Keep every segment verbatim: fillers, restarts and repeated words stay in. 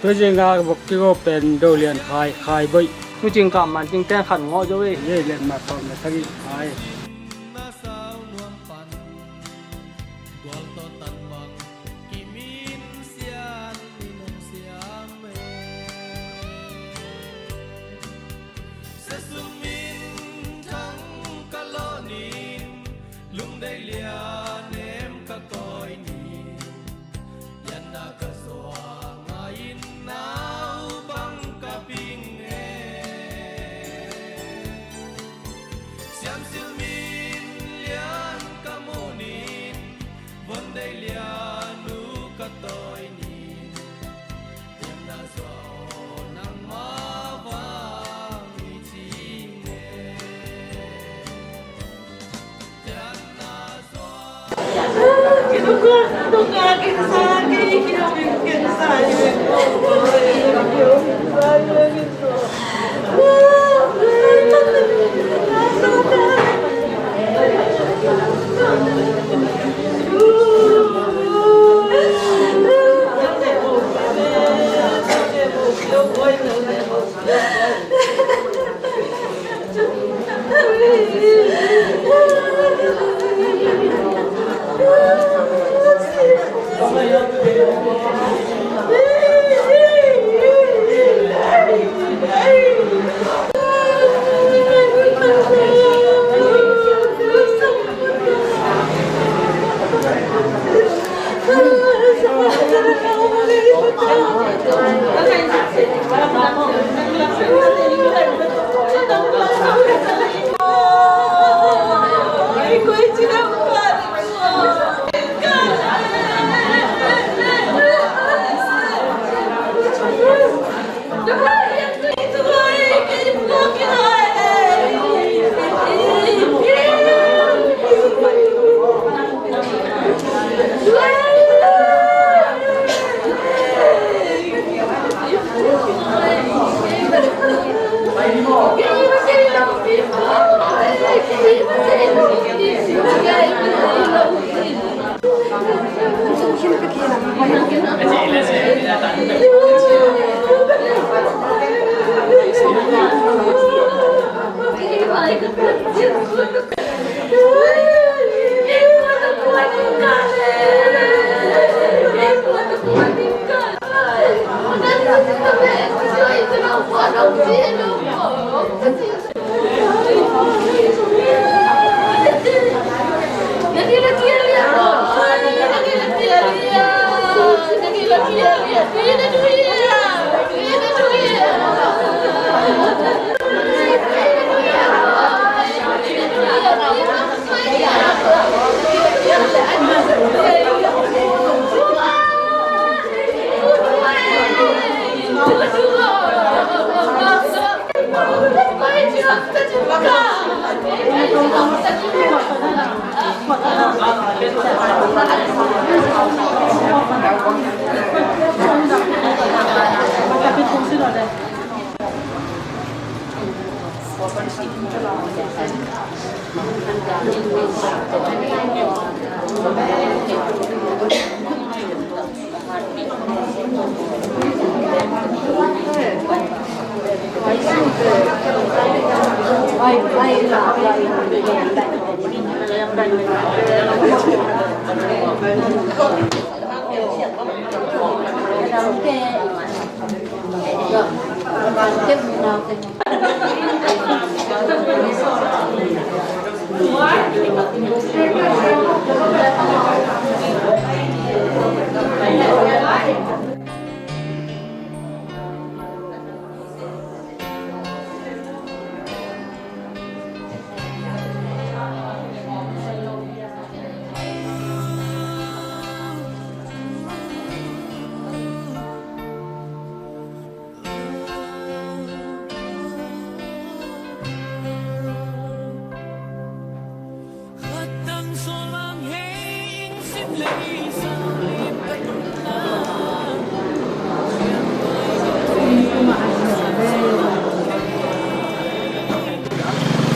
Tua zinga vok kigo pen do lian khai, khai boih. Tucing kam man cing ten khan ngawh zo ei. Ei lian ma pam na tagi khai. Lungdei lian em ka kawi ni, lianna ka zuang a in nau bang ka ping e. Siamsil min lian ka mu ni, vondei lian uh ka tawi ni.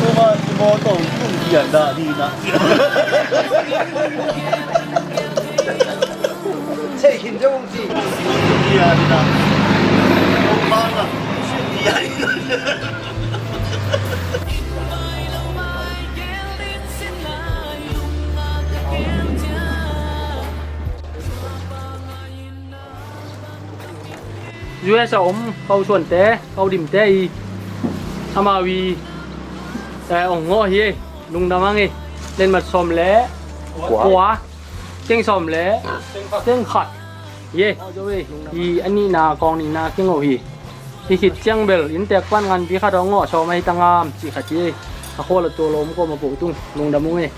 Tuma, tuma, tong, tung, kian, da, di, na. Sei khin zong ci. Kian, da. U S a om ka u Suante, ka u Dimte i, amau i, eh, ong ngawh hi ei. Lungdam hang ei. Lenmat sawm le kua. Kua. Teng sawm le teng khat. Ye. I a nihna kawng nihna kingawh hi. Hi khit ciang bel inntek pan nganpi khat hong ngawh sawm ahi ta ngam cih khat hi. A khual a tua lawm kawm a poh tung. Lungdam ung ei.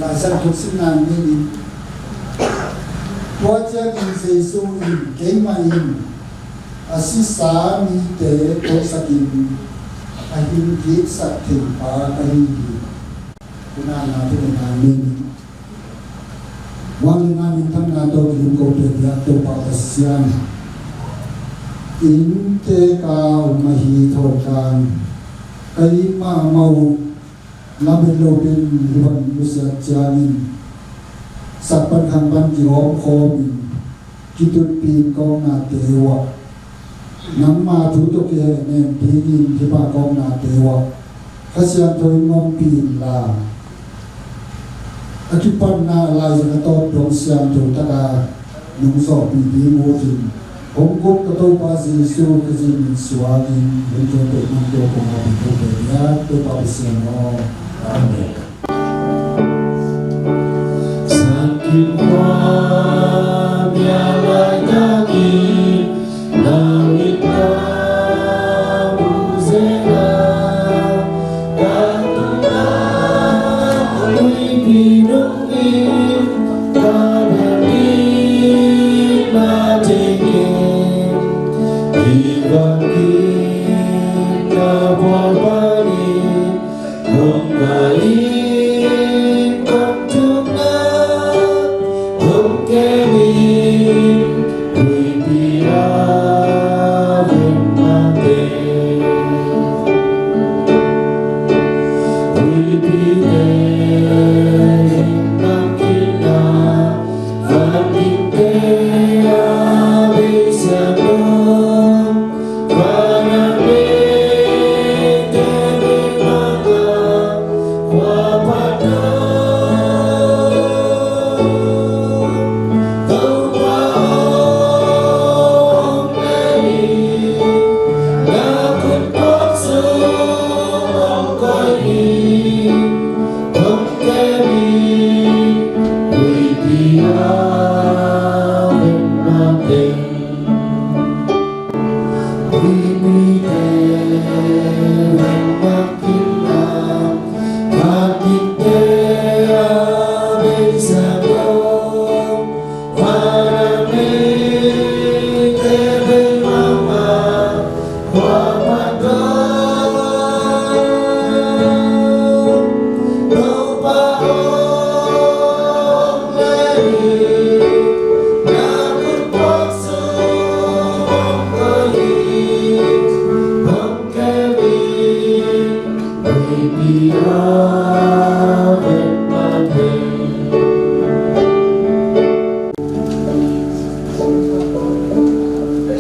Lai Siangtho simna ni. Tua ciangin Jesu in, "Keimah in a sisa mite thoihsakin a hingkiksak theipa ka hi hi." Tua na na te na ni. Vanglian minthanna tawh kikum ko pia Topa Pasian. Inntek a om ahi Thawn Kang, ka it mahmah uh lamet lopi in hih bang nusiat ciangin sak pan khang pan kihawm khawmin kitutpih in ka omnate uh ah nangma thu tawh kihehnem dingin hih bang ka omnate uh ah Kha Siangtho in ompih inla, a kipatna laizang a tawp dong siangtho taka nong zawhpih ding uh hi. Hong kong ka Topa Jesuh Khazih min suangin hong kong peuhmah kong a peuh peuh peuh Topa Pasian aw. Amen. Sang Kim Kua Mya Lai Taki Nang in ka mu zela, ka tungah huipi nong in, ka bel in na tengin, hi bangin ka bual panin, Hong kai in kong tukna, hong kem in huipi a veng mate. Huipi te veng mate na, van ding te a bei siang lo.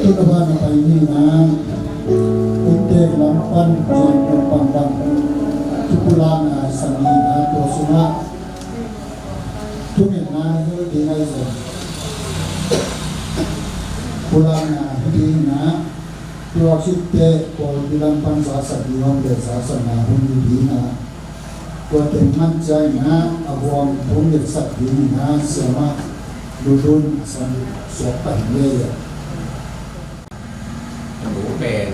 Tuna bana pai ni na, inntek lam pan, inntek lam pan bang, kipulakna i sang ni na, tua sungah thungetna hi ding ahi zong, pulakna hi ding na, tua khit teh pawlpi lam pan zaksak ding om le zaksakna hun hi ding na, tua teng man ciangin ah a huam hong letsak dingin ah siamah Lulun a san suak pah hi leh. A nu pen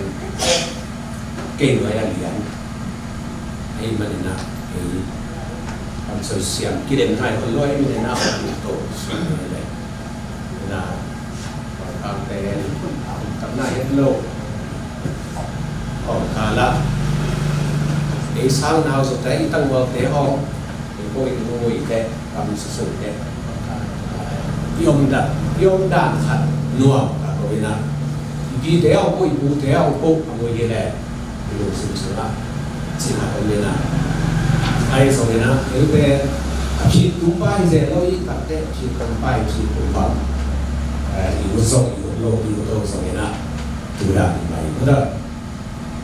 kei nuai a lian ahih manin ah, kei pan soi siam kidem nai hon lo ahih manin ah, a nu to suak hi leh. Ina, pangkang pen kamna het lo. Hong kala ei sang nau sa te, i tangwal te hong, ei ko i ngui te, kam sa sung te. I om dan, i om dan khat nuam ka ko ina. I pi te hong ko, i pu te hong ko, a ngui hi le. I lungsim sungah cina om ina. Ahi zongin ah, ei pen a phit tum pa hi zel lo, i tak teh a phit tum pa, i phit tum pa. Eh, i ut zong, i ut lo, i ut lo zongin ah, tu dan i mai ut ah.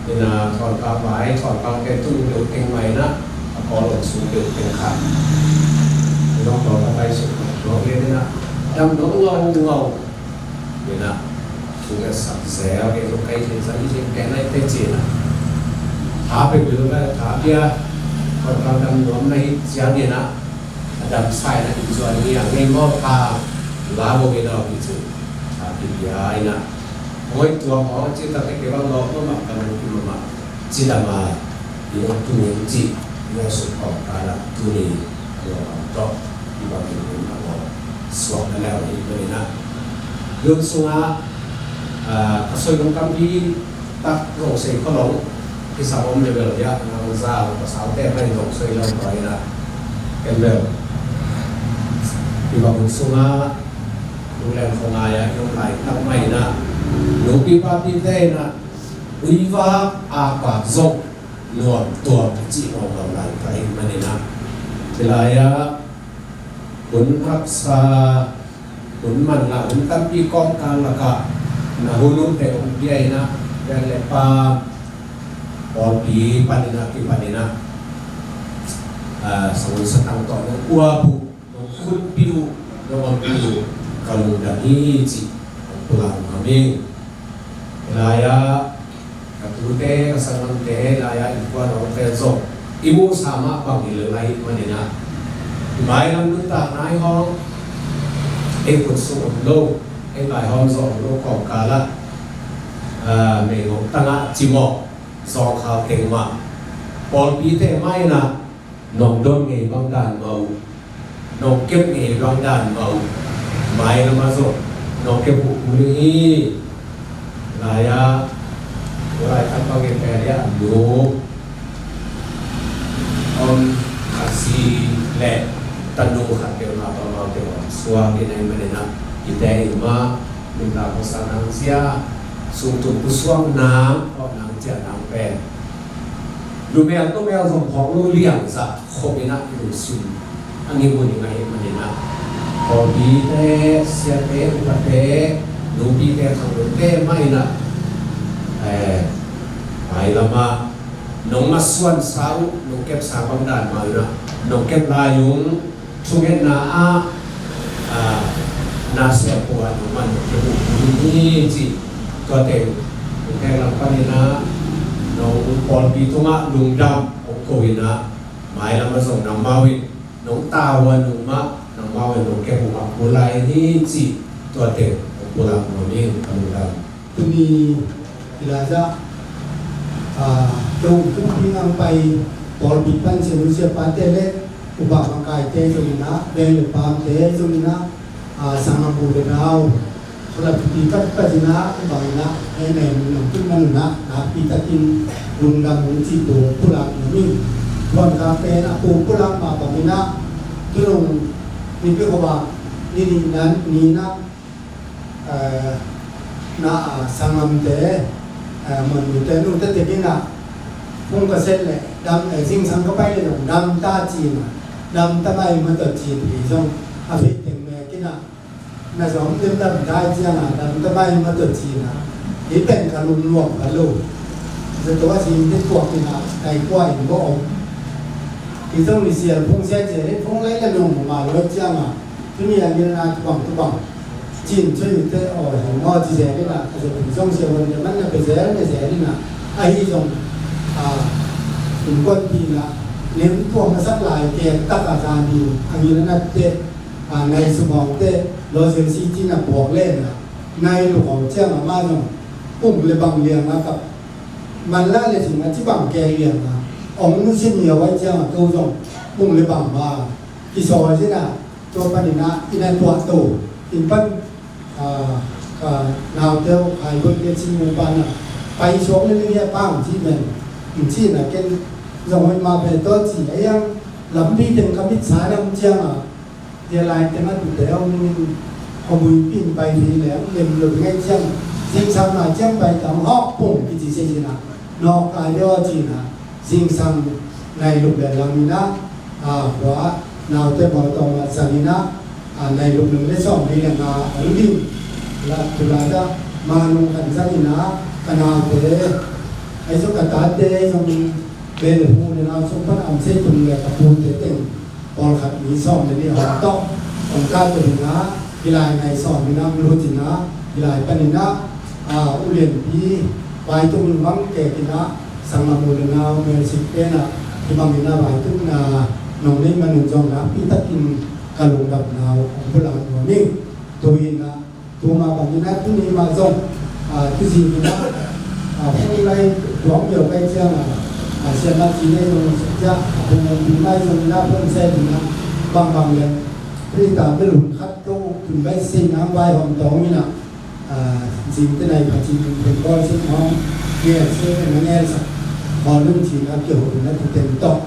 Ina, Thawnkang mai, Thawnkang pen tu deuh teng mai na, a kawl om sung deuh teng khat. I zong kawl ka tai suk lo hi ina, dam lo ngau ngau. Ina, tu ka sak zel, ke tu kai thei sa i thei pen nai te cina. Tha pe bil ka tha pia, Thawnkang dam nuam na hi ciang ina, a dam sai na i zuan ni a ngei maw tha, la bo ina pi cu. Tha pi pia ina. Hoi tua maw, ci tak te ke bang lo, lo ma ka nung ki ma ma. Ci dam a, i lo tu ni ci, i lo su kong ka la, tu ni, lo ma to, i bang i lo ma lo. Suak na leo ni, lo ni na. Lun sung a, ah, ka soi lung kam pi, tak lo sei ko lo, ki sa om level ya, nang za, ka sa te mai lo soi lo ko ina. Ken level. I bang sung a, Lunglen khong ai a i om lai tak mai na, Nupi papite in ah uivak akvak zong nuam tuam a cih mawngmawng lai ka hih manin ah, hih lai-ah hun haksa, hun manlah, hun tampi kawmkal lakah na hun utte hong pia in ah, pian le pa pawlpi panin ah kipanin ah, ah, sangun satang tawh nong uap uh, nong khutpih uh, nong ompih uh ka lungdam hi cih hong pulak nuam ing. Hih lai-ah ka tute, ka sanggamte, hih lai-ah innkuan a om pen zong i muhsa mah bang hi lo lai hih manin ah, i mailam nuntakna i hawng ei khut sung om lo, ei vaihawm zawh om lo kawmkal ah, ah, meigong tangah cimawh zawngkhal teng mah pawlpite mah in ah nong don ngei bang dan mah uh, nong kep ngei bang dan mah uh, mailam ah zong nong kep uh kul hi. Lai-ah, lai khat bang in pen a nu om a, zi le tanu khat peuhmah bang mah peuh om suak in ahih manin ah, hihte in mah nuntak hong sang nang cia, sung tung pusuak nang, awh nang cia nang pen lumel tomel zong phawk lo liang zah khop in ah i lungsim a ngim uh ning ahih manin ah, pawlpite, siate, upate, nupite, khanglunte mah in ah, eh, mailam ah nong masuansa uh, nong kepsa bang dan mah in ah nong kep lai ung. Thungetna ah, ah, na siapu ah nong man nong kep uh hi ci. Tua teng nong hek lam panin ah nong pawlpi tungah lungdam hong ko in ah, mailam ah zong nangmau in nong tau a nung mah nangmau in nong kep uh mah kul lai hi ci. Tua teng hong pulak nuam ing, ka lungdam. Tuni i lai-ah, ah, tung tung pi ngang pai pawlpi pan sia nu sia pate le upa makaite zong in ah, veng le pamte zong in ah, ah, sanggam u le nau, khualap pi pat pat in ah, upa in ah, ei nei mun nong tun man un ah, nakpi takin lungdam ung cih tua pulak nuam ing. Tuan ka pen a pu pulak mah bang in ah, tunung nipi khuavak ni nih nan ni in ah, eh, na, ah, sanggamte, eh, muanmute nungta tek in ah, phung ka set leh dam, eh, zingsang ka pai leh zong dam ta ci in ah, dam ta mai mah tawh ci pi zong a feh teng mek in ah, na zong dem dam ta ciang ah, dam ta mai mah tawh ci in ah, hih pen ka lungnuam ka lo. Zato a zing te tuak in ah, kai kua in va om. Hih zong ni sial phung sia cia, hih phung lai la nung mah lo ciang ah, tuni a ngilna tubang tubang cin cui te aw hi maw ci zel in ah, a zia pi zong sia huan te man na pe zel na zel in ah, ahi zong, ah, innkuanpihna nem tuam a sak lai kek tak a zan hi a ngilna te, ah, nai sumawng te, lo zel si cin a buak le in ah, nai luk aw ciang a mah zong pung le bang liang a kap man la le sing a ci bang kek liang a ong nu sin hi a wai ciang a ko zong pung le bang ma kisawi zin ah, tua panin ah inn a tuah to, inn pan, ah, ka naute uh khai koih le cin mu pan ah pai suak le le a pang ci pen, in ci na ken zong hoih mah pen tawh ci a iang lampi teng ka mit sa dam ciang ah, tia lai teng a tute hong ning in khuabuipi in pai thei le hong lem lo ngai ciang, zingsang na ciang pai tang hawk pung kici sei zin ah, nawk kai deuh a ci in ah, zingsang nai luk le lang in ah, a, khua naute mawtaw mah zang in ah, a, nai luk le sawm li le nga hong ding. La, tu la da, ma nung khan zang in ah, ka naute, ai zong ka tate, ai zong bel hu le nau sung pan am sei tung le ka pute teng pawlkhat mi sawm le nih hong tawh, hong ka tua ding ah, hih lai nai sawm in ah, hong lut in ah, hih lai pan in ah, a, u lianpi, vai tung in bang kek in ah, sanglam u le nau, melsik pen ah, hih bang in ah vai tung in ah, nong nei man un zong nakpi takin ka lungdamna uh hong pulak nuam ing. Tu in ah, tu mah bang in ah, tuni mah zong, ah, tu zing in ah, ah, phung lai tuang bia kai ciang ah, ah, siamah ci nei zong sia, ah, phung pi mai zong in ah, phung se in ah, bang bang le, Krista bel hun khat ko, tun bai sei nang vai hong tawng in ah, ah, zing te nai Pacin hun pen bawl sik hong, ngel se, na ngel sak, bawl lung ci in ah, kiho in ah, tu ten tawh,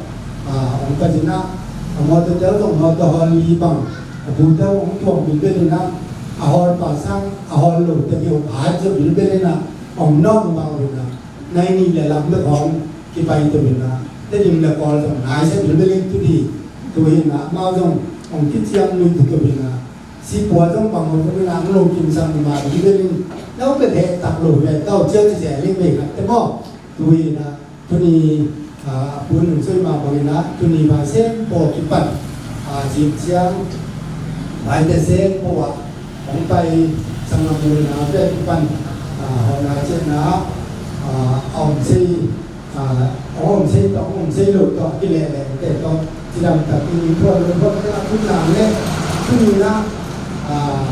ah, hong pa zin ah, a mawtaw tel zong mawtaw hawl li bang, a bu tel hong tuang bil bel in ah, A hawlpa sang a hawl lo te hi hong phat zaw bilbel in ah, hong nawng bang uh in ah, nai nih le lam bek hong kipai to in ah, Tedim le Kawl zong nai sa bilbel in tu hi. Tu hi in ah, amau zong hong kiciam lui to in ah, sipua zong bang hong in ah, hong lo kim sang ma bilbel in, nau bel heh tak lo ve tau cia ci zel in vei khat te maw. Tu hi in ah, tuni, ah, a pu in hong soi ma bang in ah, tuni vai sem paw kipan, ah, zim ciang vai te sem paw ah hong pai sanggam mu in ah, ve kipan, ah, hawlna ciatna, ah, a om sei, ah, a om sei tawh, a om sei lo tawh, a kileh leh te tawh, cidam tak in i phuan lo phuan te a kum nang le, tuni in ah, ah,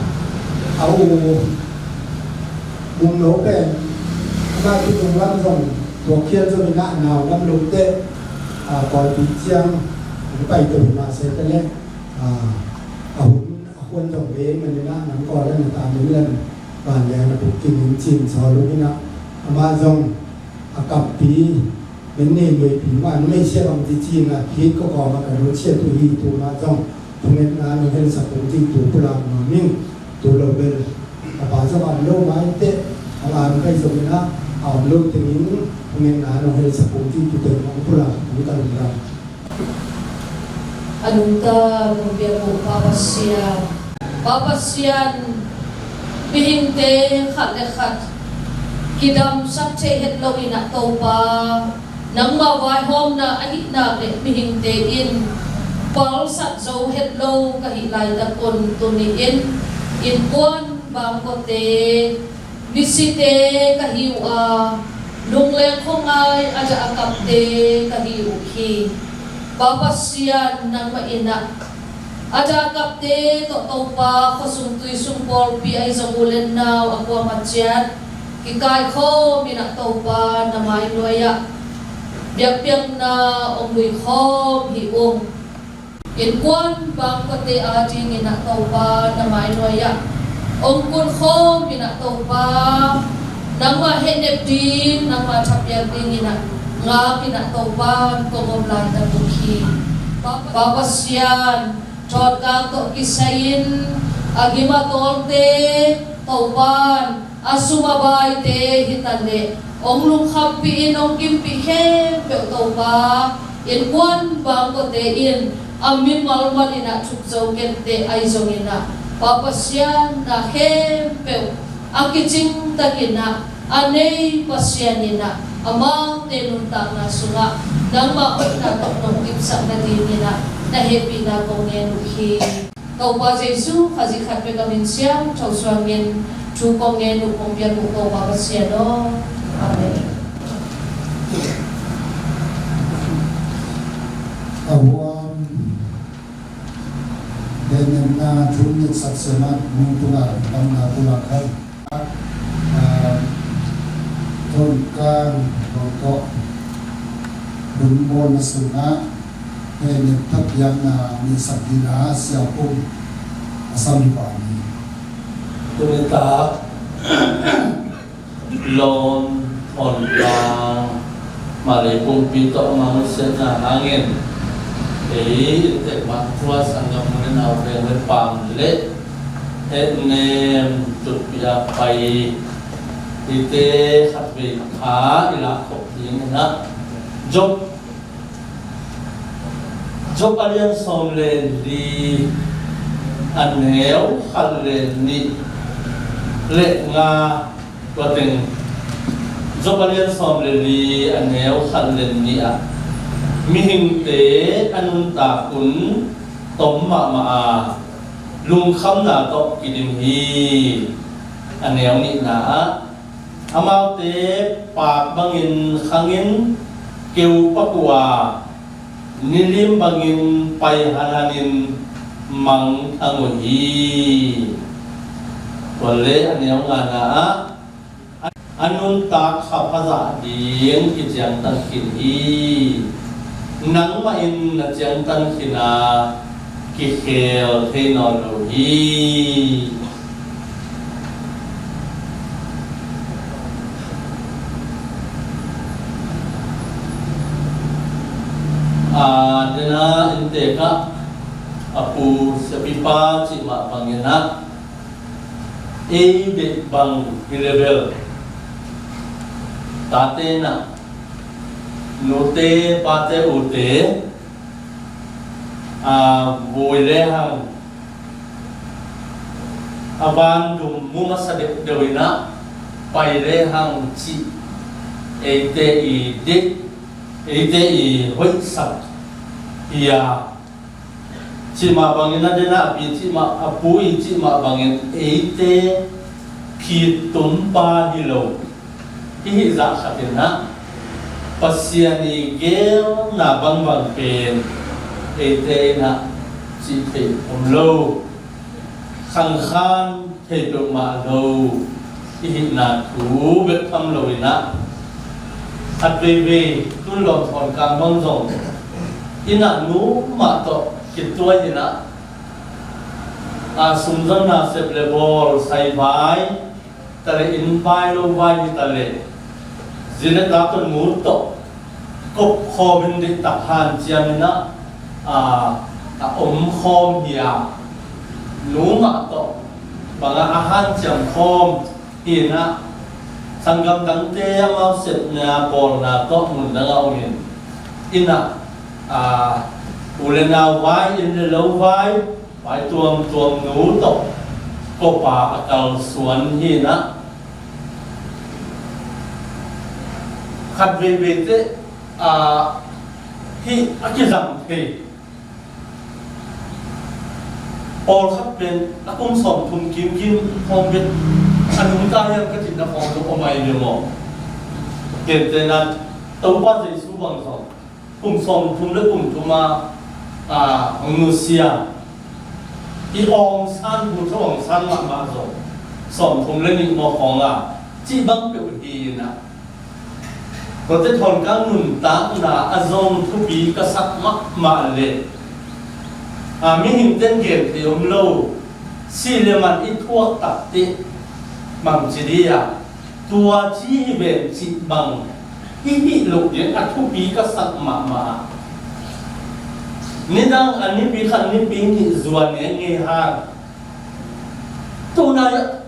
a u Mung no pen, ama kidong lam zong, tua khial zong in ah nau lam lo te, ah, Kawlpi ciang, hong pai to hi mah se te le, ah, a hun, a hun zong ve man in ah, nang Kawl a na ta min lam, van lian a buk king in cin sawl lo in ah, amah zong, a kappi, min nei luipi mah, numei sia bang ci ci in ah, hit ko kawm ah ka lut sia tu hi, tu mah zong, thungetna nong helsak ung ci tu pulak nuam ing, tu lo bel. A pa zong a om lo mai teh, a lam kai zong in ah, a om lo teng in, thungetna nong helsak ung ci tu teng hong pulak ung ka lungdam. A nungta kong piak uh Pa Pasian. Pa Pasian, mihingte khat le khat kidamsak thei het lo in ah Topa, nangmah vaihawmna ahih nak leh mihingte in palsat zo het lo ka hih laitak un tuni in innkuan bangkawte, misite ka hi uh a, lungleng khuangai a dah a kapte ka hi uh hi. Pa Pasian, nangmah in ah a dah a kapte tawh Topa, khuasung tuisung pawlpi ahi zong u le nau a kuamah ciat kikaikhawm in ah Topa, na mai nuai ah biakpiakna hong luikhawm hi ung. Innkuan bangkawte ading in ah Topa, na mai nuai ah hong kunkhawm in ah Topa, nangmah hehnep ding, nangmah thapiak ding in ah ngak in ah Topa, kong om laitak uh hi. Pa, Pa Pasian, thawnkang tawh kisai in a gim a tawlte Topa, a sum a baite hi ta leh hong lungkhampih in hong kimpih khempeuh Topa, innkuan bangkawte in a mimal man in ah thuk zo kei teh ahi zong in ah, Pa Pasian, na khempeuh a kicing tak in ah a nei Pasian in ah, amaute nuntakna sungah nangmah hoihna tawh nong kipsak nading in ah na hehpihna kong ngen uh hi. Topa Jesu Khazih khat bek a min siangtho suangin thu kong ngen uh, kong piak uh Topa Pasian aw. Amen. A huam, hehnepna thu ngetsak siamah nung tungah damna pulak hai. Ah, thawnkang, thawnkang, hun bawlna sungah, hehnep thapiakna neisak dingin siapum a sam hi pah ni. Tuni tak lawm, thawnkang, Malay pumpi tawh amau nusiatna hangin ei inntek mah tua sanggam u le nau veng le pam le hehnem tutpih a pai hite khatvei kha i lah khop ding in ah, Job Job a lian sawm le li, a neu khat le nih le nga, tua teng Job a lian sawm le li, a neu khat le nih ah, mihingte a nuntak un tom mahmah a, lungkhamna tawh kidim hi. A neu nihna ah, amaute paak bangin khangin keupak uh a, nilim bangin pai hanhanin mangthang uh hi. Tua le a neu ngana ah, a nuntak kha phazah ding kiciangtan khin hi. Nangmah in na ciangtan khin a, kikhel thei nawn lo hi. A, dena inntek ah a pu siapipa cih mah bangin ah, Ei deih bang hi leh bel, tate in ah, nute pate ute, a, vui lehang, a, van dum mu masa deuhdeuh in ah pai lehang cih eite i deih, eite i hoihsak hi a, cih mah bangin a den a, a pi cih mah, a pu i cih mah bangin eite phittumpa hi lo i hih zah khat in ah, Pasian i geelna bangbang pen eite in ah cih theih om lo, khangkhan thei peuhmah lo i hihna thu bek tham lo in ah, khat veivei tun lawm thawn kang bang zong in ah nu mah tawh kituai in ah, a, sumzonna sep le bawl, sai vai ta le, inn vai lo vai hi ta le, zi le ta tawh nu tawh kop khawm in deihtak hanciam in ah, a, a om khawm hi a, nu mah tawh bangah a hanciam khawm hi in ah, sanggam dangte amau sepna bawlna tawh mun dang a om in, in ah, a, u le nau vai, inn le lo vai, vai tuamtuam nu tawh kop a a kalsuan hi in ah, khat veivei teh, a, hih a kizang thei pawlkhat pen a kum sawmthum kimkim khawng bek a nungta hiam ka cihna khawng zong om ahi ve maw? Gentehna, Topa Jesu bang zong kum sawmthum le kum thum a, a, hong nusia, i awngsan, bu tho awngsan mahmah zong sawmthum le nih maw khawng a, cih bang peuh hi in ah, tuate thawn kang nuntakna ah zong thupi ka sak mahmah le, a, mihingte'n gen thei om lo, si le man i thuak tak teh mang ci dih a, tua ci hi ven cih bang i hih loh ding a thupi ka sak mahmah a. Nidang a nipi khat nipi nih zuan ngei ngei hang, tu-in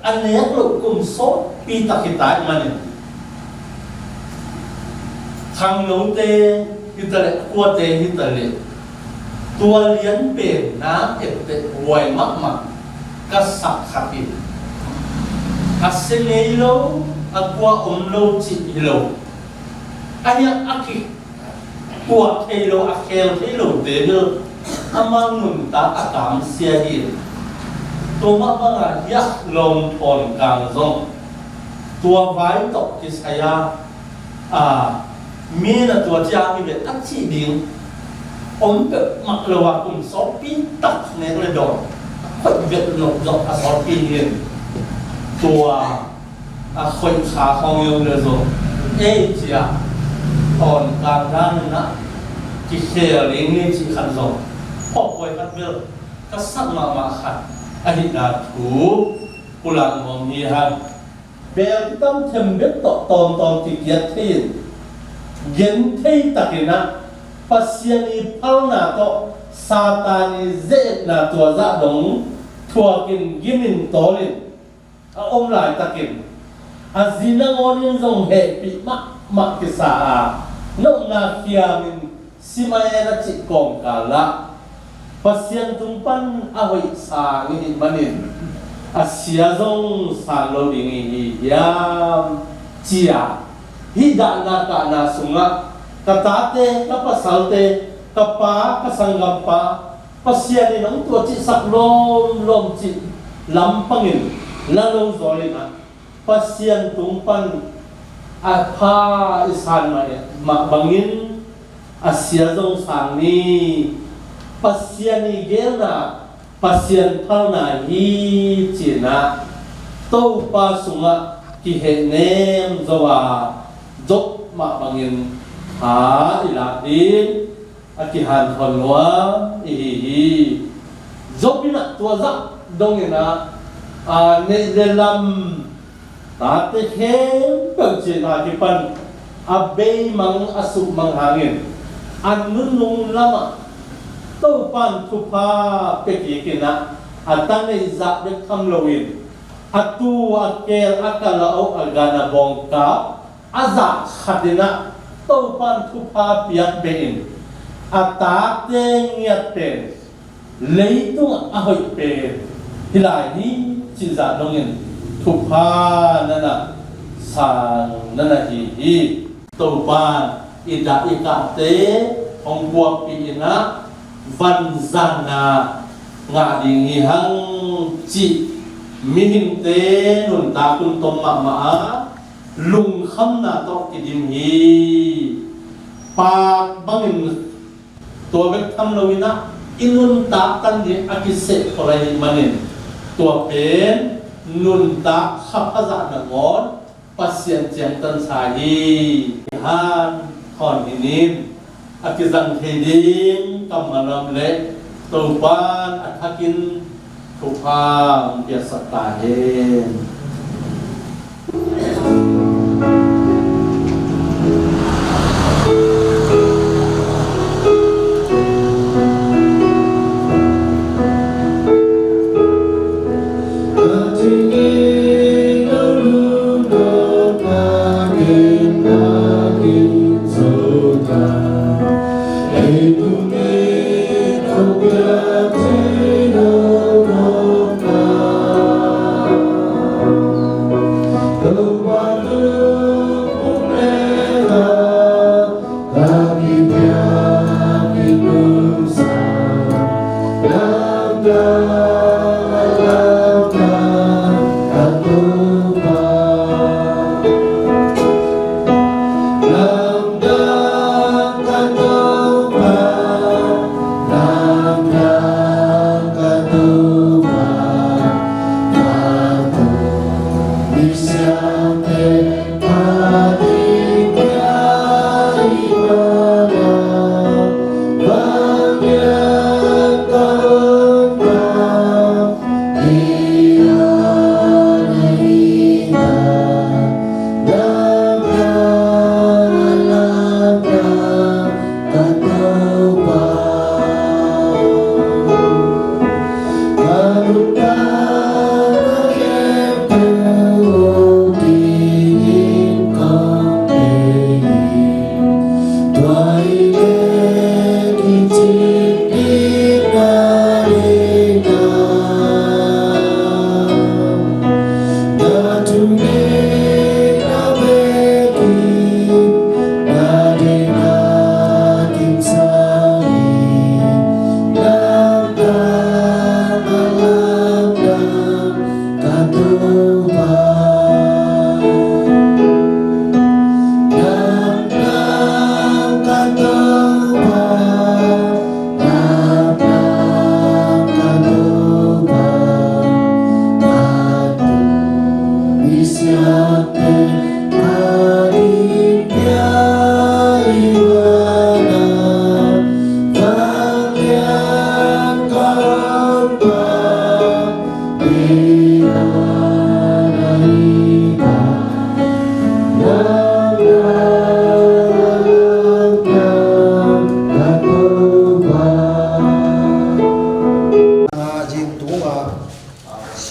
a nek loh kum sawtpi tak hi ta ahih manin, khangnote hi ta leh, kuate hi ta leh, tua lian pen na etteh huai mahmah ka sak khat hi. A sia ngei lo, a kua om lo cih hi lo. A hiah a ki kuah thei lo, a khel thei lote bel amau nuntak a kamsia hi. Tua mah bangah hiah lawm thawn kang zong tua vai tawh kisai a, a, mi na tua ciang hi ve a cih ding om peuhmah lo a, kum sawtpi tak nek le dawn a khoih vet nop zong a sawtpi hi. Tua a khoih kha khawng i om leh zong, ei ci a, thawn kang dan in ah kikhel ding ni cih khat zong, phawk huai khat bel ka sak mahmah khat ahihna thu pulak nuam hi hang. Bel kitam them bek tawh tawmtawm kikiat thei in, gen thei takin ah Pasian i phalna tawh Satan i ze-etna tua zah dong thuakin gimin tawlin a om laitakin, a zi nangawn in zong hehpih mahmah kisa a, nopna khiamin sim a en a cih kawmkal ah Pasian tung pan a hoih sang i hih manin a sia zong sang lo ding i hi hiam, ci a, hih dahna kahna sungah ka tate, ka pasalte, ka pa, ka sanggampa, Pasian in hong tuah cihsak lawmlawm cih lampangin la lo zaw in ah, Pasian tung pan a pha i san mah, mah bangin a sia zong sang ni. Pasian i geelna, Pasian phalna hi ci-in ah Topa sungah kihehnem zo a, Job mah bangin tha i lak ding a kihanthawn nuam i hi hi. Job in ah tua zah dongin ah, a, neih le lam, tate khempeuh cihna kipan a beimang a suhmang hangin a nunung lamah Topa in thupha pia kik in ah, a ta neih zah bek tham loin A tuu a keel a kalh a, oh, a gan a bawngkap a zah khat in ah Topa'n thupha piak beh in a taakte ngiat pen leitungah a hoih pen hi lai hi cih zah dongin thupha na na sang na na hi hi. Topa'n i dah i kahte hong puakpih in ah vanzanna ngah ding hi hang cih mihingte nuntak hun tom mahmah a, lungkhamna tawh kidim hi. Paak bangin tua bek tham lo in ah i nuntak tan ding a kiseh khol ahih manin tua pen nuntak kha pha zah nangawn Pasian ciangtan sa hi. Hanthawn hi ning, a kizang thei ding kammal om leh Topa'n a thakin thupha hong piaksak ta hen.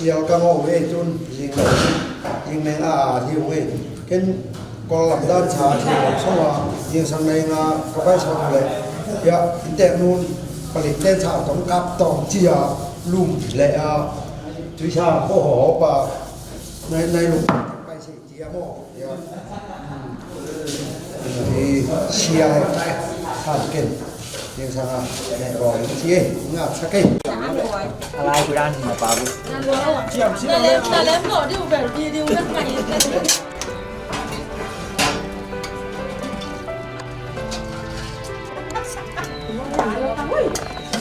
Sial ka ngawh uh ei tun, zing lo, zing meng a a hi uh ei. Ken Kawl lam dan sa thei lam song a, zing sang nei nga ka pai song le. Ya, in tek nun, palik ten sa tong kap tong cia, lum le a, tui sa ko ho pa, nai, nai lum pai si. Sia maw? Sia. Sia hai kai. Kan ken. Ning sanga. Nek bawl sia. Ngap sa kai. Alai ku dan na pa bu. Siam siam. Na lem na lem no diu bel di diu na kai.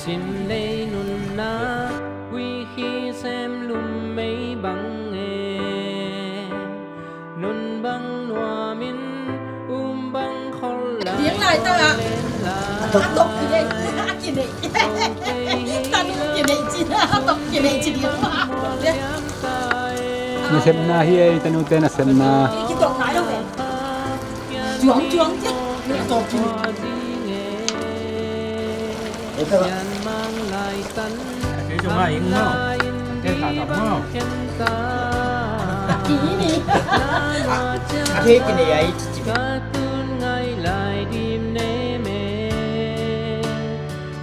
Sin lei nunna, ui khi sem lum mei bang e. Nun bang nuamin, um bang khol la. Ding lai ta la. A tok ki nei, a ki nei. Tanu ki nei ci, a tok ki nei ci ding. Nasepna hi ei, tanute nasepna. Ki tok lai lo ve. Cuang cuang ci. A tok ki nei. Ito. Ito nga ing no. Ito nga ing no. A, a thei kinei a i ci ci. Ka tun ngai lai dim ne me.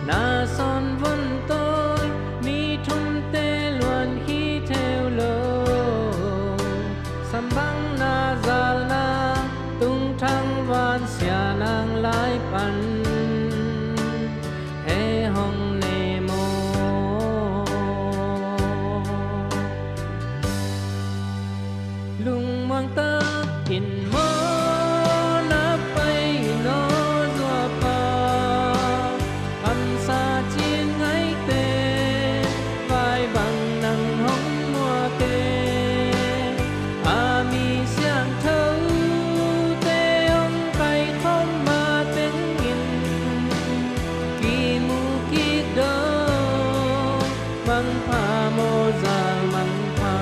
Na son von toi mi thumte luan hi theu lo. Sambang na zal na tung thang van sia nang lai pan he hong ne maw. Lungmuang takin maw na pai in aw zuapa. Kamsa cin ngaite vai bang nang hong muak e. A mi siangthote hong kaikhop matengin kimu kik dong. Mangpha maw zal mangpha.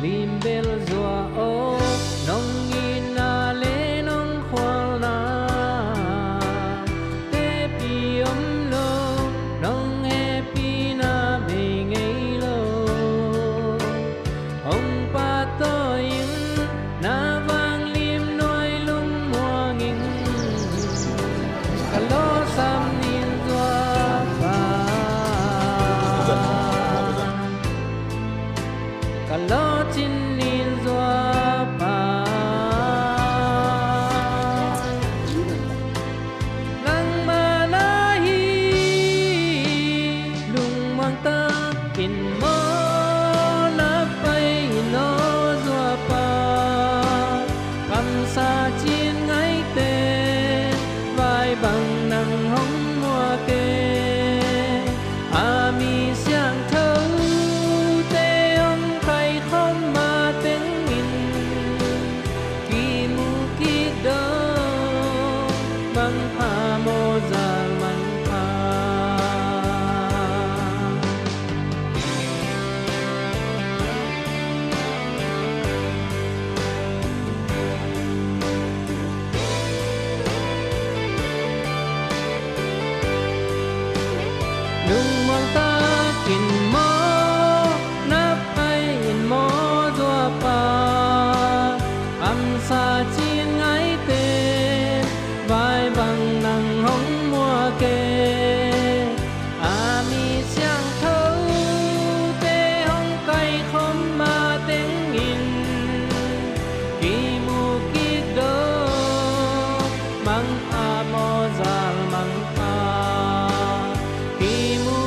Limbel zua aw nong itna le nong khualna tepi om lo, nong hehpihna bei ngei lo. Hong pahtawi in na vanglim nuai lungmuang in. Ka lawsam nin zuapa. Ka lawcin nin zuapa. Nangmah na hi. Lungmuang takin maw na pai in aw zuapa. Kamsa cin ngaite vai bang nang hong muak e. A mi siangthote hong kaikhop matengin kimu kik dong. Mangpha maw zal mangpha. Lungmuang takin maw na pai in maw zuapa. Kamsa cin ngaite vai bang nang hong muak e. A mi siangthote hong kaikhop matengin kimu kik dong. Mangpha maw zal mangpha. Kimu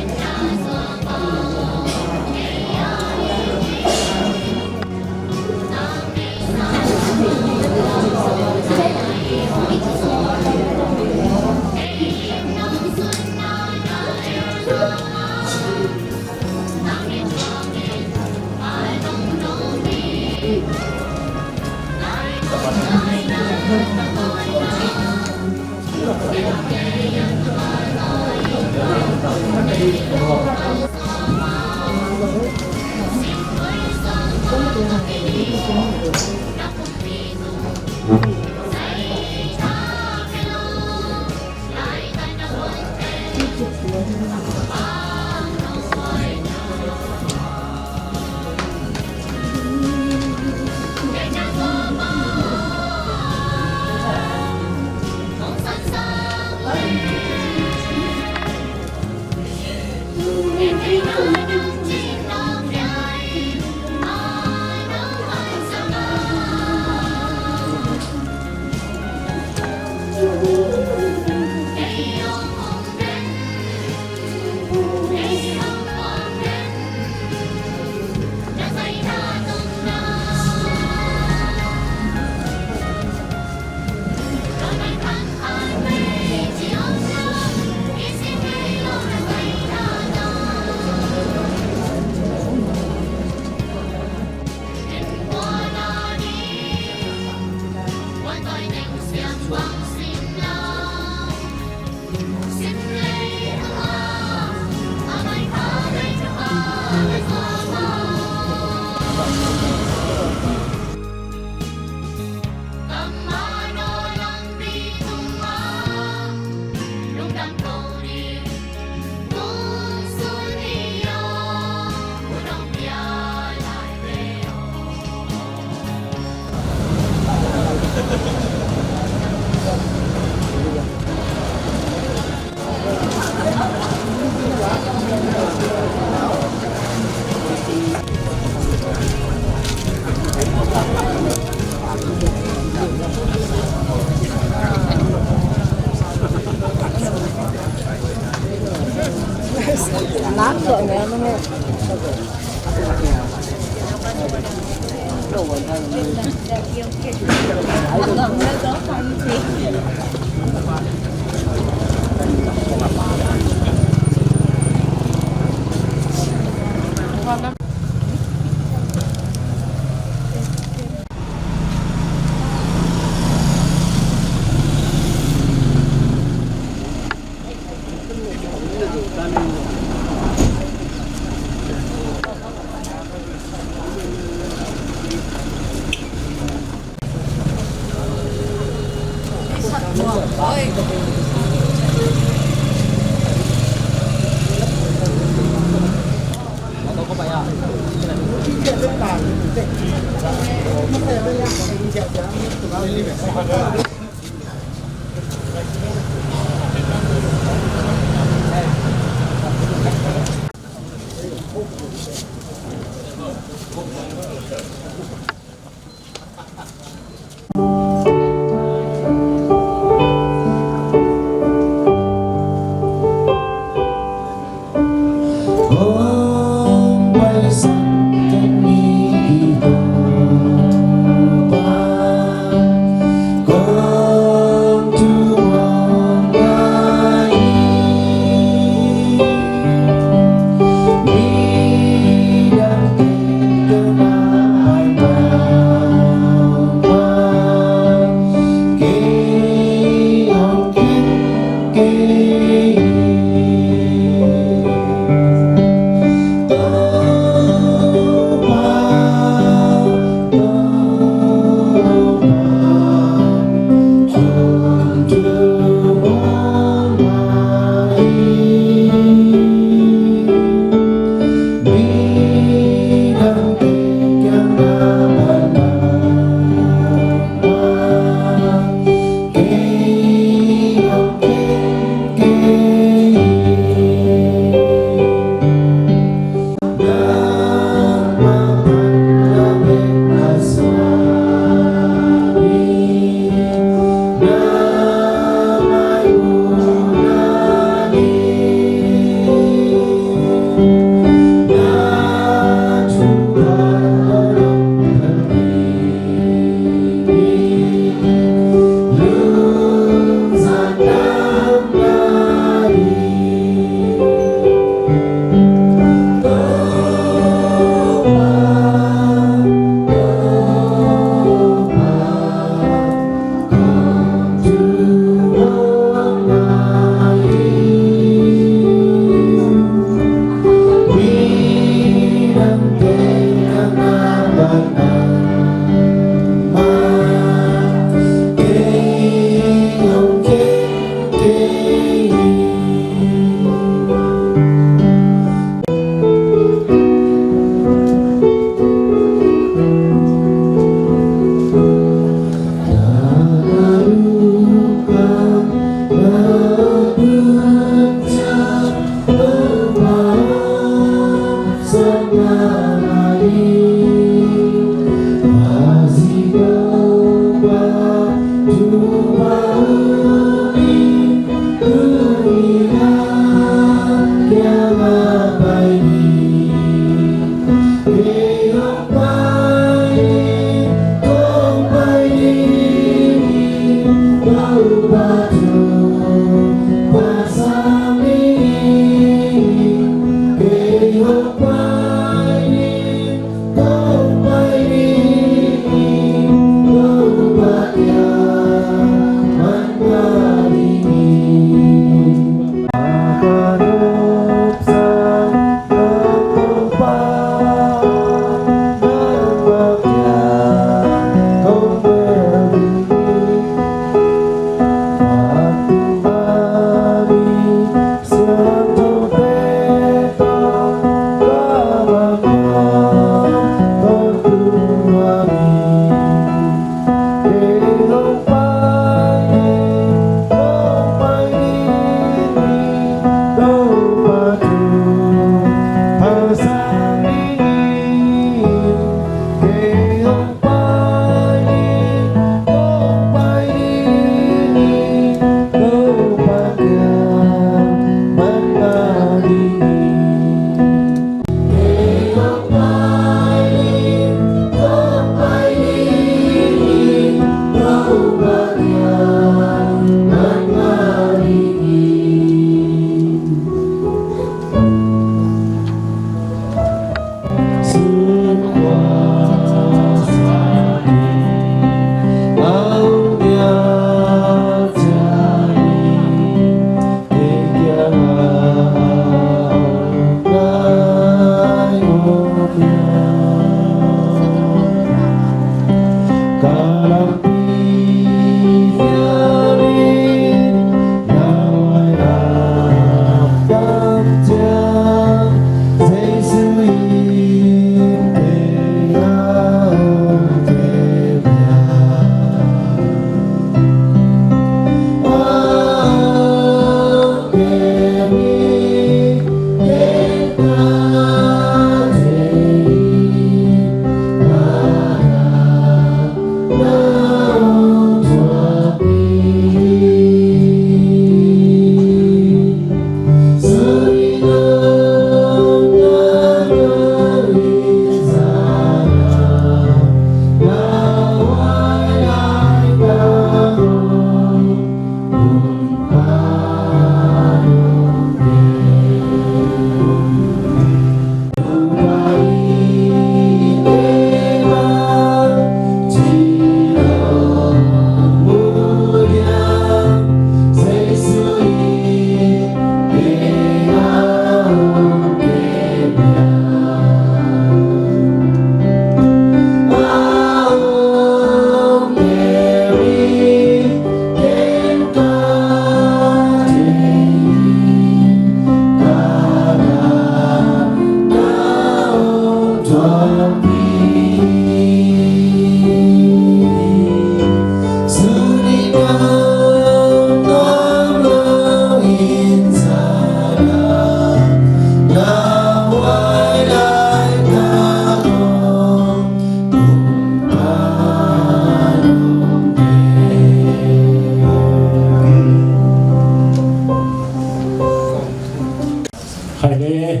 Khaile,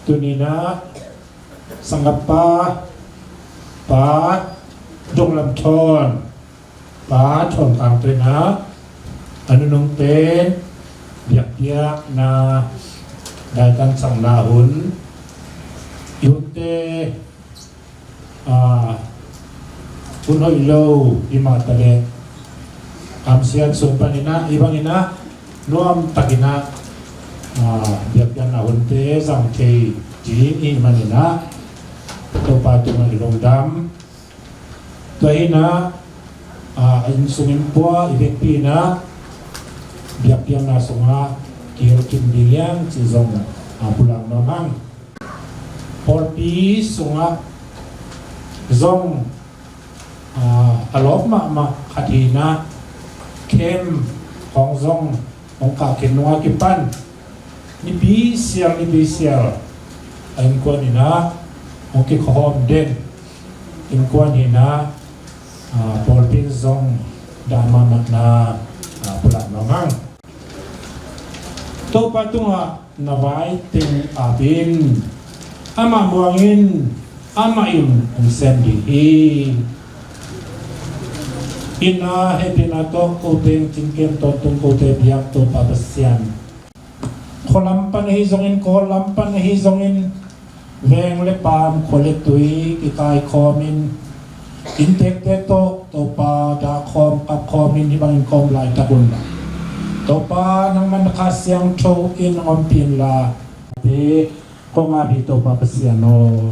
tuni-in ah sanggam pa, Pa Dong Lam Thawn, Pa Thawn Kang pen ah a nunung pen biakpiakna, daikan sakna hun, i hunte, ah, hun hoih lo i mah taleh, kamsiat sung panin ah, hih bangin ah nuam takin ah, ah, biakpiakna hunte zang thei ding i hih manin ah, Topa tungah i lungdam. Tua hi-in ah, a, inn sungin pua i vekpi-in ah biakpiakna sungah kihel khin ding hi hang cih zong, a, pulak nuam hang. Pawlpi sungah zong, a, a lawp mahmah khat hi-in ah, camp khawng zong hong kah khin nung a kipan nipi sial nipi sial a innkuan in ah hong kikhawm den innkuan hi-in ah, a, pawlpi in zong dah mahmahna, a, pulak nuam hang. Topa tungah na vai teng ap in, amah muang in, amah in hong sem ding hi. Inn a hehpihna tawh kote in cinken tawntung, kote biak Topa Pasian. Khua lam pan ahi zongin, Kawl lam pan ahi zongin, veng le paam, khua le tui kikaikhawmin, inntekte tawh Topa dahkhawm kapkhawmin hih bangin ka om laitak un, Topa nangman na Kha Siangtho in hong ompih inla. Te kong ap hi, Topa Pasian aw.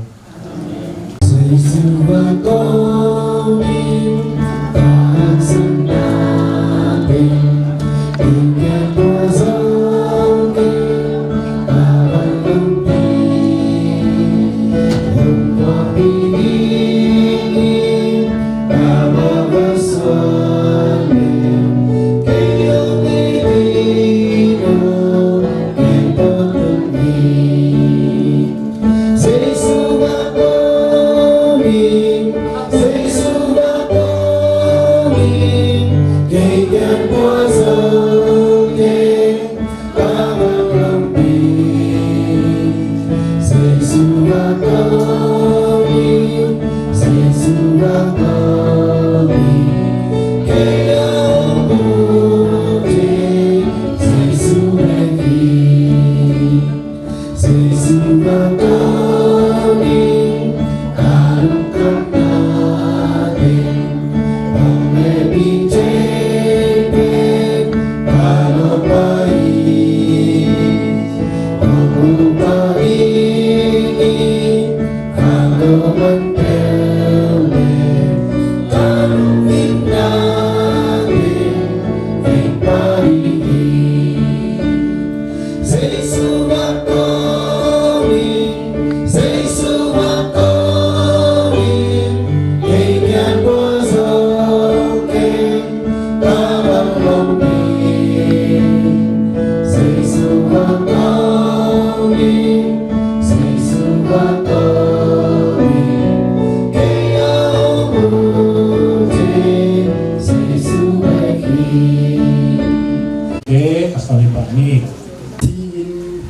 Tiin,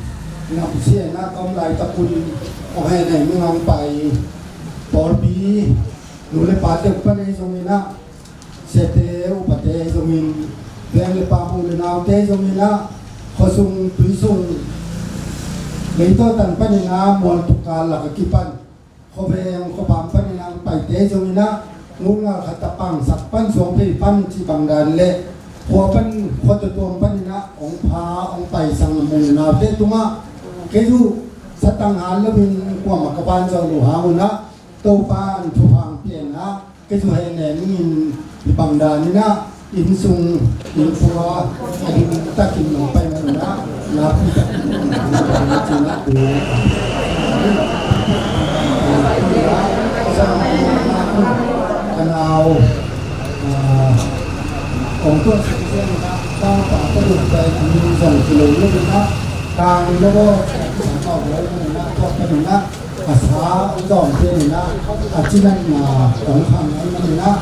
na sia na ka om laitak un, ong hei nei ming ong pai, pawlpi nu le pate uh pan ei zongin ah, siate upate zongin, veng le paam u le naute zongin ah, khuasung tuisung, leitaw tan panin ah, mual tuk kal lak a kipan, khuaveng khuapaam panin ah hong paite zongin ah, ngungal khat a pangsak pan, suangphei pan cih bang dan le, khua pan, khua tuamtuam panin ah hong pha, hong paisang a mu le naute tungah, kei uh satang hal loin kuamah ka vanzo lo hang un ah, Topa in thupha hong pia in ah, kei uh hei ne ningin, hih bang dan in ah, inn sung, inn pua, a ding takin nong pai mah un ah, na pi takin nong pai mah un ah, ka nau, ah, ong tuah sa kisian in ah, ka pa ka duk pai, a min zong kilawm lo in ah, kang lo, sa pau lo in ah, tuak pai in ah, a sa hong zawm pen in ah, a cinatna hong khang ahih manin ah,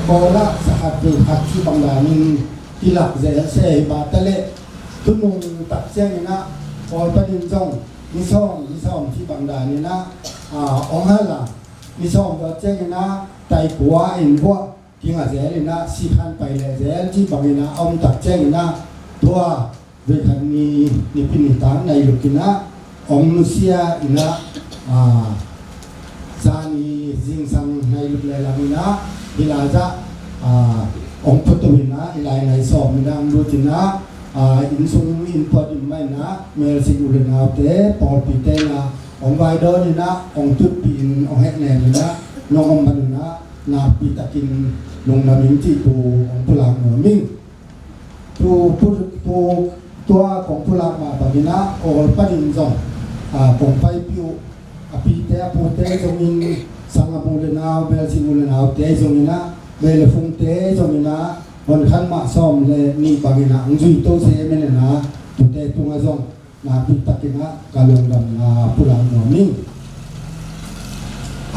Kawl ah sa khat vei khat cih bang danin kilak zel se hi mah ta leh, tu nung tak ciangin ah, Kawl panin zong ni sawm, ni sawm cih bang danin ah, a, hong hal a, ni sawm zawh ciangin ah, tai kua in vuah kinga zel in ah, sikhan pai leh zel cih bangin ah, a om tak ciangin ah, tua vei khat ni, Nipi nitak nai luk in ah, hong nusia in ah, a, zani zingsang nai luk le lam in ah, hih lai zah, a, hong phuto in ah, hih lai nai sawm in ah, hong lut in ah, a, inn sung inn pua dim mah in ah, melsik u le naute, pawlpite in ah, hong vai dawn in ah, hong tutpih in, hong hehnem in ah, nong om man un ah, nakpi takin lungdam ing cih thu hong pulak nuam ing. Tu pu-, tu, tua kong pulak mah bangin ah, Kawl panin zong, a, kong paipih uh, a pite, a pute zongin, sang a mu le nau, melsi mu le naute zongin ah, vei le fungte zongin ah, hon khan mah sawm le nih bangin ah, hong zui to se men in ah, tute tungah zong, nakpi takin ah ka lungdamna pulak nuam ing.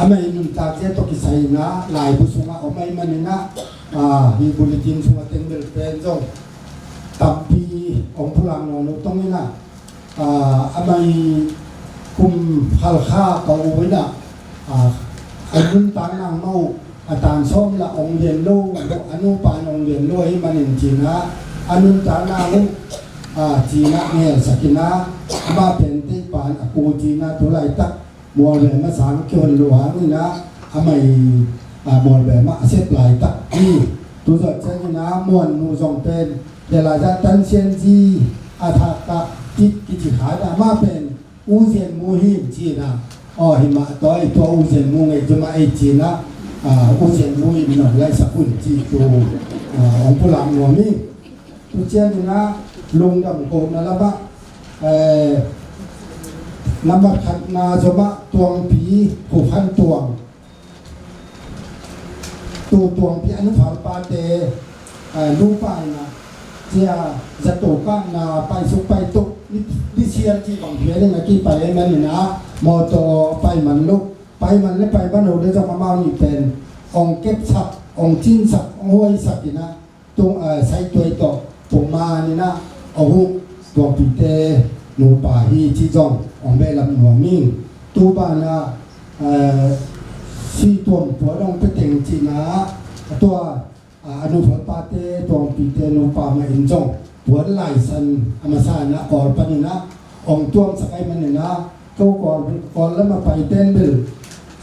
Amah i nuntak zia tawh kisai in ah laibu sungah om ahih manin ah, ah, hih bulletin sungah teng bel pen zong tampi hong pulak nawn lo tong in ah, ah, amah i kum Halkha ka u in ah, ah, a nuntakna mah uh a tan sawm lah hong lian lo, a nupa in hong lian lo ahih manin ci-in ah, a nuntakna uh, ah, ci-in ah ngelsak in ah, amah pen tei pan a ku ci-in ah tu laitak Mualbeh mah sang kihon lo hangin ah, amah i, ah, Mualbeh mah a sep laitak hi. Tu zawh ciangin ah Muan nu zong pen, tua laitak Tan Sian Zi a thak ah, ki, kici kha in ah, amah pen U Zian Mu hi ci-in ah, aw hi mah, tua i tua U Zian Mu ngei zom ah ei ci-in ah, ah, U Zian Mu in nong laisak un cih thu, ah, hong pulak nuam hi. Tu ciangin ah lungdam kohna lamah, eh, nambat khatna zom ah Tuangpi Khup Han Tuang, tu Tuangpi a nupa pate, eh, nupa in ah, cia zato kahna paisuk paituk, ni, ni sial cih bang phial in a kipai ahih manin ah, mawtaw pai man lo, pai man le pai man lo le zong amau nih pen hong kepsak, hong cinsak, hong huaisak in ah, tung, eh, saituai tawh pumman in ah, aw hu, Tuangpite nupa hi cih zong hong behlap nuam ing. Tu banah, eh, si tuam puan hong pia teng cihna, a tua, ah, a nupa pate, Tuangpite nupa mah in zong puan laisan a masa in ah Kawl panin ah hong tuamsak ahih manin ah, ko Kawl, Kawl lam a paite in bel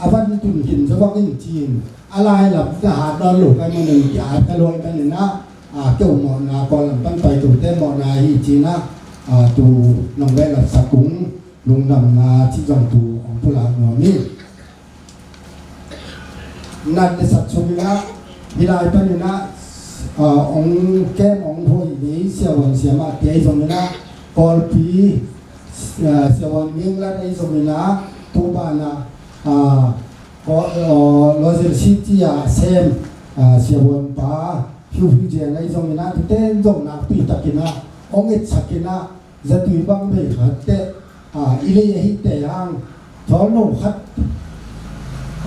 a van tun khin zaw bang in ci-in, a lai lam na hat nawn lo ka hih manin, ki-at ka lo ahih manin ah, ah, keu mawhna, Kawl lam pan paitote mawhna hi ci-in ah, ah, tu nong behlapsak ung, lungdamna cih zong tu hong pulak nuam hi. Nat le sat sungin ah, hih lai panin ah, ah, hong kem hong hoih ngei siavuan siamahte ahi zongin ah, Kawlpi, ah, siavuan Nginglat ahi zongin ah, tu banah, ah, Kawl, ah, Lawzel City ah sem, ah, siavuan pa Phiu Phiu Zian ahi zongin ah, tuten zong nakpi takin ah hong etsak in ah, zatui bang bei khat teh, ah, i lei ahi teh hang, thawlno khat,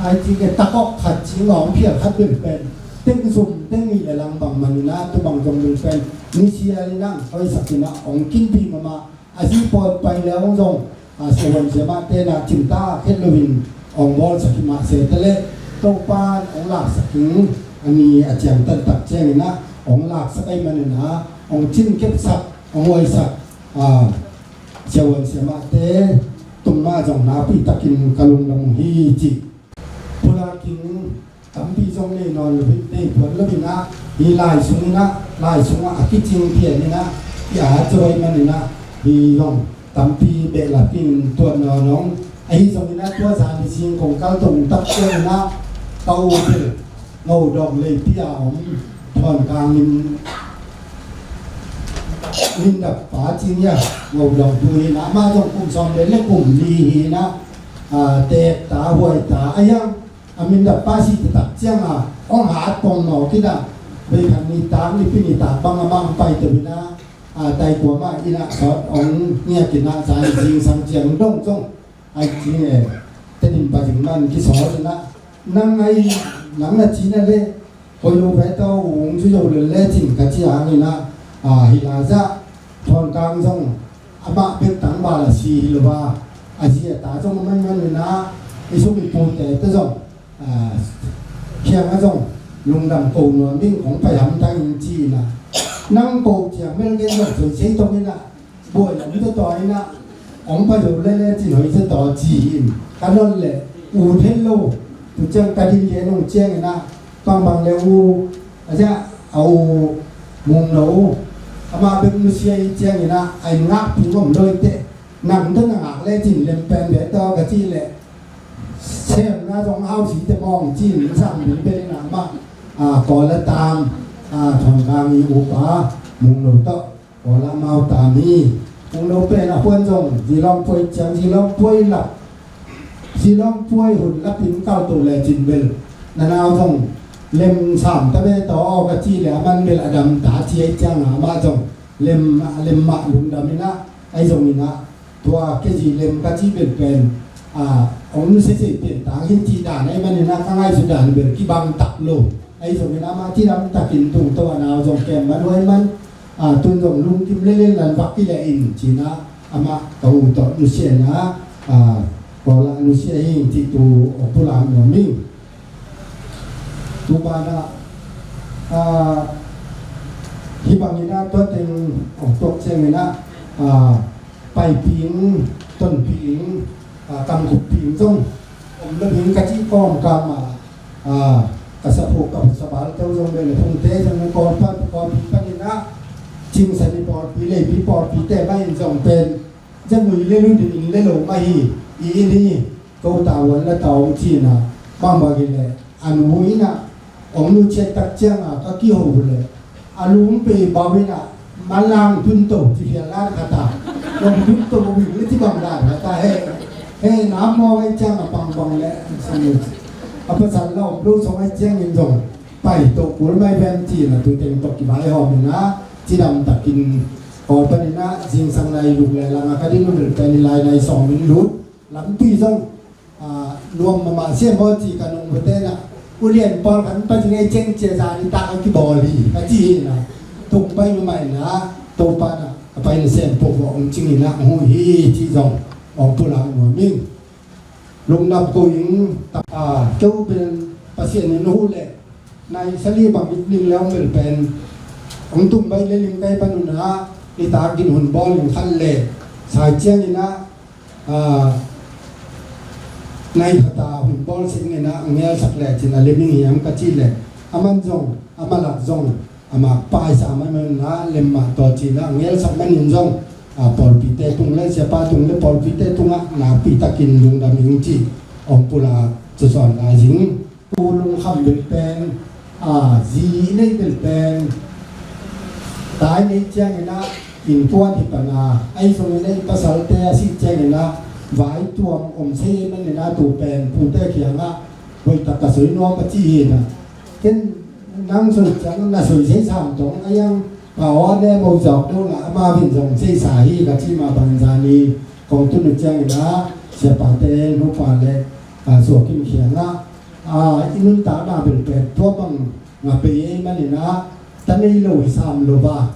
ai ci ke takawk khat ci ngawng phial khat bel pen, teng zum teng nih le lang bang manin ah, tu bang zong bel pen, ni sial in ah, hoihsak in ah hong kinpih mahmah, a zi pawn pai le hong zong, ah, siavuan siamahte na cimta khet loin hong bawlsak hi mah se te leh, Topa'n hong laksak ing, a ni a ciangtan tak ciangin ah hong laksak ahih manin ah, hong cin kepsak, hong huaisak, ah, siavuan siamahte tung mah zong nakpi takin ka lungdam uh hi ci. Pulak ing, tampi zong nei nawn lo, nei puan lo in ah, hih lai sungin ah, lai sungah a kicing pian in ah, ki-at zaw ahih manin ah, hih zong tampi behlap in tuan nawn ung. Ahi zongin ah tua zan hi sing kong kal tung tak ciangin ah, ka u bil Ngo Dawng Leipi a om, Thawnkang in, Min Dap pa ci nia, Ngo Dawng tu hi in ah, amah zong kum sawm le le kum li hi in ah, ah, teek ta, huai ta, a hiang, a Min Dap pa si taktak ciang a, hong hat pong mawk in ah, vei khat nitak, nipi nitak bang amah hong pai to in ah, ah, tai kua mah in ah, sawt hong ngiak in ah, zan zingsang ciang dong zong, ai ci nge, Tedim pa zing man kisawl in ah, nang ai, nang na ci na le, hoih lo ve tau, hong zui zo le le cin ka ci hang in ah, ah, hi la zah, Thawnkang zong, amah bek tangval a si hi lo a, a zi a ta zong a man man in ah, i sum i pute te zong, ah, kiang a zong, lungdam ko nuam ding, kong pai hamtang in ci in ah, nang ko ciang mel gen zong, soi sei tong in ah, buai lam tawh tawh in ah, hong pai lo le le cin hoih tawh tawh ci in, ka nawn le, ut het lo, tu ciang ka din gen hong ciang in ah, bangbang le u, a zia, a u, mung no, amah bek nusia i ciang in ah, a inn ngakpi ngom lo i teh, Nang tawh na ngak lecin lem pen ve tawh ka cih leh, semna zong hau si te mawng cin sang bil bel in amah, a, Kawl a tam, a, Thawnkang i upa Munglo tawh Kawl a mau tam hi. Munglo pen a puan zong Zilawng puai ciang, Zilawng puai lap, Zilawng puai hun lapin kalto lecin bel na nau zong lem sam ta ve tawh aw ka cih leh, a man bel a dam ta ci ei ciang a, amah zong lem, lem mah lungdam in ah, ahi zongin ah tua kei zi lem ka cih bel pen, a, hong nusia sia pen tang hi cih dan ahih manin ah ka ngaihsut dan bel kibang tak lo. Ahi zongin amah cidam takin tungto a nau zong kem man huai man, a, tun zong lungkim lel in lan vak kileh in ci-in ah amah ka u tawh nusia in ah, a, Kawl ah nusia hi cih tu hong pulak nuam ing. Tu banah, a, hih bangin ah tua teng hong tuak ciangin ah, a, Paiping, Tonping, a, Kamkhupping zong om lo ding ka cih kawmkam ah, a, ka saphuk ka sabalte uh zong bel le phungte zong kawlpa kawlpi panin ah Cingsan i pawlpi, Leipi pawlpite mah in zong pen Zangui le lu din inn le lo mah hi, i inn hi, ko ta huan la ta om ci-in ah bangbang hi leh a nu in ah hong nusiat tak ciang ah ka kiho uh leh a lum pei bau in ah malang tunto ci phial lan khat ah, hong tunto uh le ci bang dan khat ah he, he nam maw ai ciang ah bangbang leh a pasal la om lo song ai ciangin zong pai to kul mai ven ci-in ah tu teng tawh kibai hawm in ah cidam takin Kawl panin ah zingsang nai luk le lang ah ka din uh bel pen i lai nai sawm in lut. Lampi zong, a, nuam mahmah sia maw ci ka nung vate na, ulian pawl khan pa zing ei ceng cia zan i tak a kibawl hi ka ci hi na, tung pai mahmah hi na, Topa na a pai na sem pok va ong cing hi na, hong hu hi ci zong ong pulak nuam ing. Lungdam ko ing, a, keu pen Pasian in hu le nai sali bang it ning le ong bel pen ong tum bai le ling kai pan un a, i tak in hun bawl ing khan le sai ciang in a, a, nai khata hun bawl sing in a, a ngelsak le cin a leming hiam ka ci le, a man zong a malak zong a mak paisa man man na lem mah tawh cin a, a ngelsak man in zong, a, pawlpite tung le siapa tung le pawlpite tungah nakpi takin lungdam ing ci ong pulak cusawn lai zing. Tu lungkham bel pen, a, zi nei bel pen tai nei ciangin ah innkuan hi pan a, ahi zongin ah i pasalte a sih ciangin ah vai tuam om se man in ah tu pen pute kiangah hoih tak ka soi nuam ka ci hi na. Ken nang soi ciang na soi sei sam tong a yang pa aw ne mo zawk dong la ama vin zong sei sa hi ka ci mah bang zan i kong tun uh ciangin ah siapate nupa le, a, suakin kiangah, a, i nuntakna bel pen tua bang nga pei ei manin ah ta nei lo hi sam lo ba,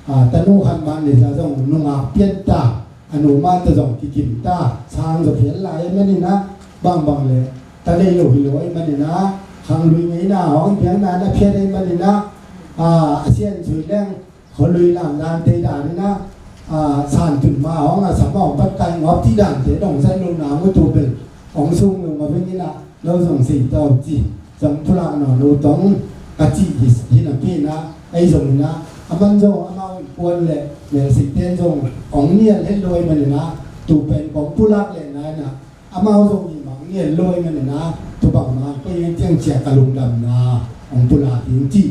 a, tanu khat mah nei sa zong nungak pian ta, a nu mah ta zong kikim ta, sang zaw phial lai ei manin ah bangbang le ta nei lo hi lo ei manin ah khanglui ngeina hong piangna na phiat ei manin ah, a, a sian sui leng khualui lam dan tei dan in ah, a, san tun ma hong a sam hong pat kai ngawp ti dan te dong zai lo na mu tu bel hong sung lo ma veng in ah lo zong sei tau ci zong pulak nawn lo tong ka ci hi, hi na pi in ah ei zong in ah a man zong amau in kuan le mel sei ten zong hong nial het lo ei man in ah tu pen kong pulak le na in ah amau zong i mang nial lo ei man in ah tu bang ma ko i tiang cia ka lungdamna hong pulak ding ci,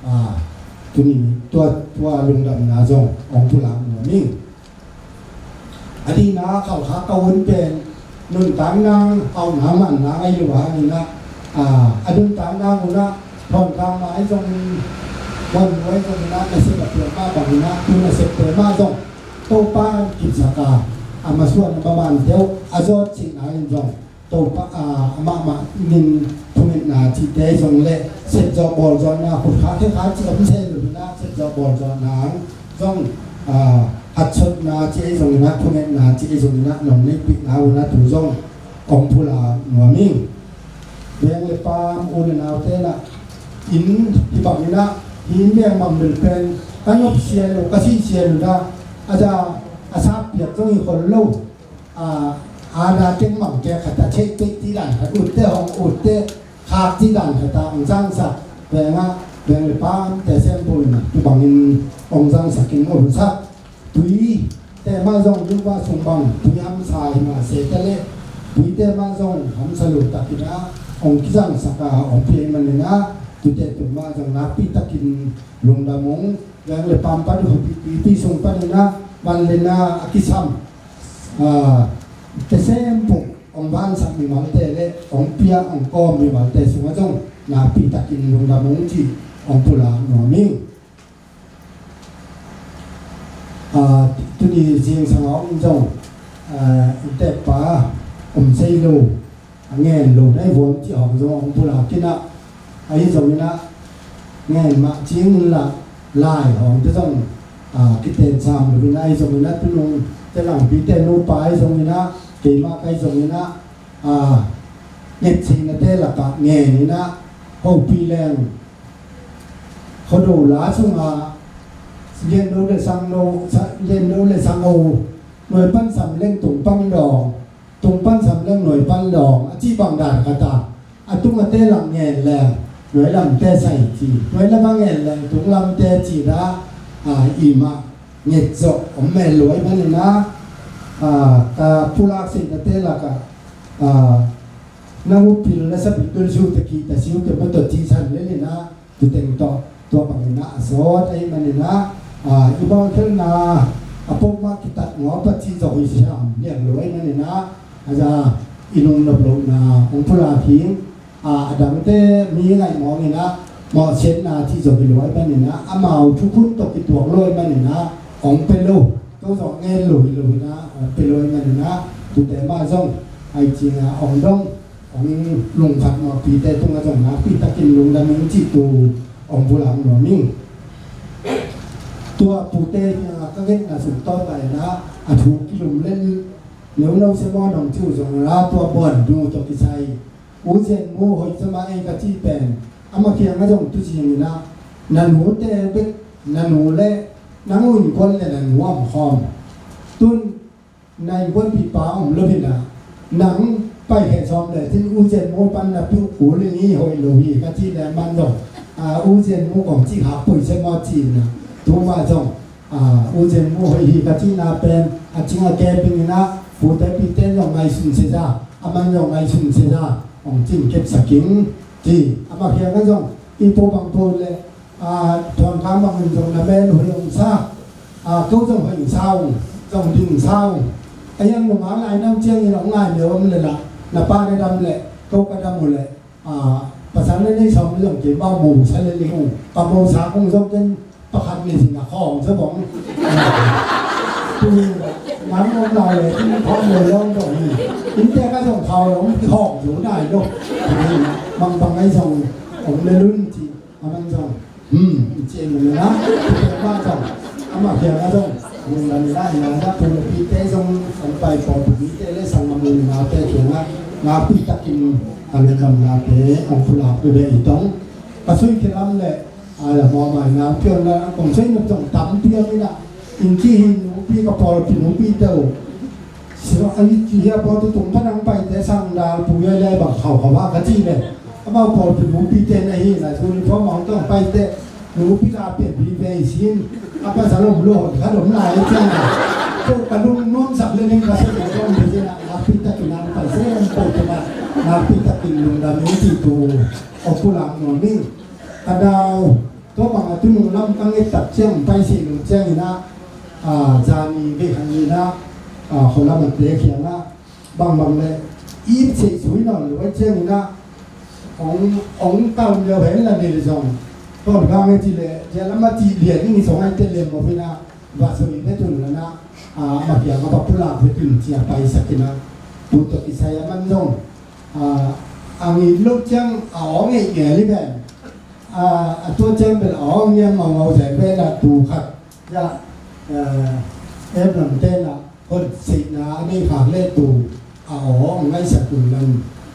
a, tuni tua, tua lungdamna zong hong pulak nuam ing. A dihna khalkha ka hun pen nuntak nang hauhna manna ngai lo hangin ah, a, a nuntak nang hun ah Thawnkang mah ei zong in, Muannu ei zong in ah nasep a piak mah bangin ah tu nasepte mah zong Topa in kipsak a, a masuan a maman deuh a zawt cihna in zong Topa, a, amah mah in thungetna cihte zong le sepzawh bawlzawhna khut kha khe kha cih om se lo in ah sepzawh bawlzawhna zong, a, hatsotna cih ei zong in ah thungetna cih ei zong in ah nong neihpihna un ah tu zong ong pulak nuam ing. Veng le pam u le naute in ah inn hi bang in ah hi inn veng bang bel pen ka nop sia lo ka sih sia lo in ah a za a sap piak zong hi khol lo. A, ana teng mang te khat a theih peih ti dan khat utte hong utte khak ti dan khat a hong zangsak veng ah veng le pam te sem bo in ah tu bangin hong zangsak in hong sak tui Te mah zong Topa sung bang pui hamsa hi mah se ta leh, puite mah zong hamsa lo takin ah hong kizangsak a hong pia hi manin ah, tute tung mah zong nakpi takin lungdam ung. Veng le paam pan, hupipi sung panin ah, man le na a kisam, ah, te sem puk hong vansak mimalte le hong pia hong kawm mimalte sungah zong nakpi takin lungdam ung cih hong pulak nuam ing. Ah, tuni zingsang hong zong, ah, i tekpa om sei lo, a ngen lo na hi vuam cih hong zong hong pulak in ah, ahi zongin ah ngen mah cing inla, lai hong te zong, ah, kiten sam lo in ah, ahi zongin ah tunung te langpite nupa ahi zongin ah, keimah ka hi zongin ah, ah, ngetchinate lakah ngen in ah, hopih leng Khuado la sungah lianno le sangno, sa-, lianno le sangno, nuai pan sam leng tung pan dawng, tung pan sam leng nuai pan dawng, a cih bang dan khat a, a tung a te lam ngen leng nuai lam te sai ci, nuai lam a ngen leng tung lam te ci dah, a, i mah nget zawh om mel lo ahih manin ah, a, ka pulak seihnate lakah, a, na upil na sapil tul siu te, kihta siu te, mawtaw ci san lel in ah, tu teng tawh tua bangin ah a sawt ahih manin ah, a, i bawlkhelhna a pok mah kitat ngawp a cih zawh hi siam liang lo ahih manin ah, a za i lungnop lohna hong pulak hi. A, a dangte mi ngaih mawngin ah mawhsiatna cih zawh hi lo ahih manin ah, amau thukhun tawh kituak lo ahih manin ah hong pia lo, tua zawh ngen lo hi lo in ah hong pia lo ahih manin ah, tute mah zong ahi ciangin ah hong dong, hong lungkhat mawhpite tungah zong nakpi takin lungdam ing cih tu hong pulak nuam ing. Tua pute kiangah ka ngetna sung tawh ta in ah, a thu kilum lel neuno se maw nong ci uh zong la, tua buannu tawh kisai U Zen Mu hoih cia mah ei ka cih pen, amah kiangah zong tu zingin ah, na nute bek, na nu le, nang uh innkuan le na nu a om khawm. Tun na innkuanpipa om lo hi na, nang paikhe sawm le cin U Zen Mu pan na pi uh kul in hi, hoih lo hi ka cih le man zong, a, U Zen Mu kong cih khak poi cia maw ci na, tu mah zong, a, U Zen Mu hoih hi ka cihna pen a cing a kep ing in ah, pute pite zong ngaihsun se za, a man zong ngaihsun se za, hong cin kepsak ing ci. Amah kiangah zong, i po bang po le, a, thuangkang bangin zong na men hoih hong sa, a, ko zong hoih hong sa ung, zong ding hong sa ung. A hiang nungak lai nau ciangin hong ngai lio om le lah, na pa na dam le, ko ka dam uh le, a, pasal na nei sawm le zong kei bau mo sa le ling ung, ka mo sa kong zong ken pakhat ni sin a khawng sa bong. Tuni nang om lai le, in khawng le long dong hi. Innte ka zong khawng long khawng zo nai lo. Bang bang ai zong hong le lun ci. A man zong, hmm, i ci mu na, i ci mu zong, amah kiangah zong, mun lam i la i la na, pulpite zong, hong pai pawlpite le sanggam le nate kiangah, nakpi takin ka lungdamnate hong pulak bebe i tong. Ka sui kilam le, a la mawh mai na, pion la, kong sui nop zong tam pion i na, in ci hi nupi ka pawlpi nupi teu. Siro a it ci hi a, pawlpi tung pan hong paite sang dal pu yai lai bang khau khau a ka ci le. Amau pawlpi nupite na hi na, uniform hong tong paite, nupi la pian pi ve sin. A pasal om lo hon khat om lai ciang na. Ko ka lung nuam sak le ning ka sa kong pi ciang na, nakpi takin hong pai sem pawlpi na, nakpi takin lungdam in ci tu, hong pulak nuam ing. Ka dau, tua bang a tu nung lam ka nget tak ciang, pai si nung ciang in a, a, zani ve khan in a, a, khualam a te kiang a, bangbang le, i sei sui nawn lo a ciangin ah, hong, hong kal liau hen la ni le zong, ton kang e ci le, zia lam a ci lian ing i song ai te lian mo pina, va sui ve tun la na, a, ma kiang a va pulak ve tun ci a paisak in ah, tu tawh kisai a man zong, a, a ngit lo ciang a awng e nge li ven, a, a tua ciang bel a awng niam mau mau zai ve la tu khat, ya, a, em lam te na, Hon sihna a nei khak le tu a aw hong ngaihsak un lan,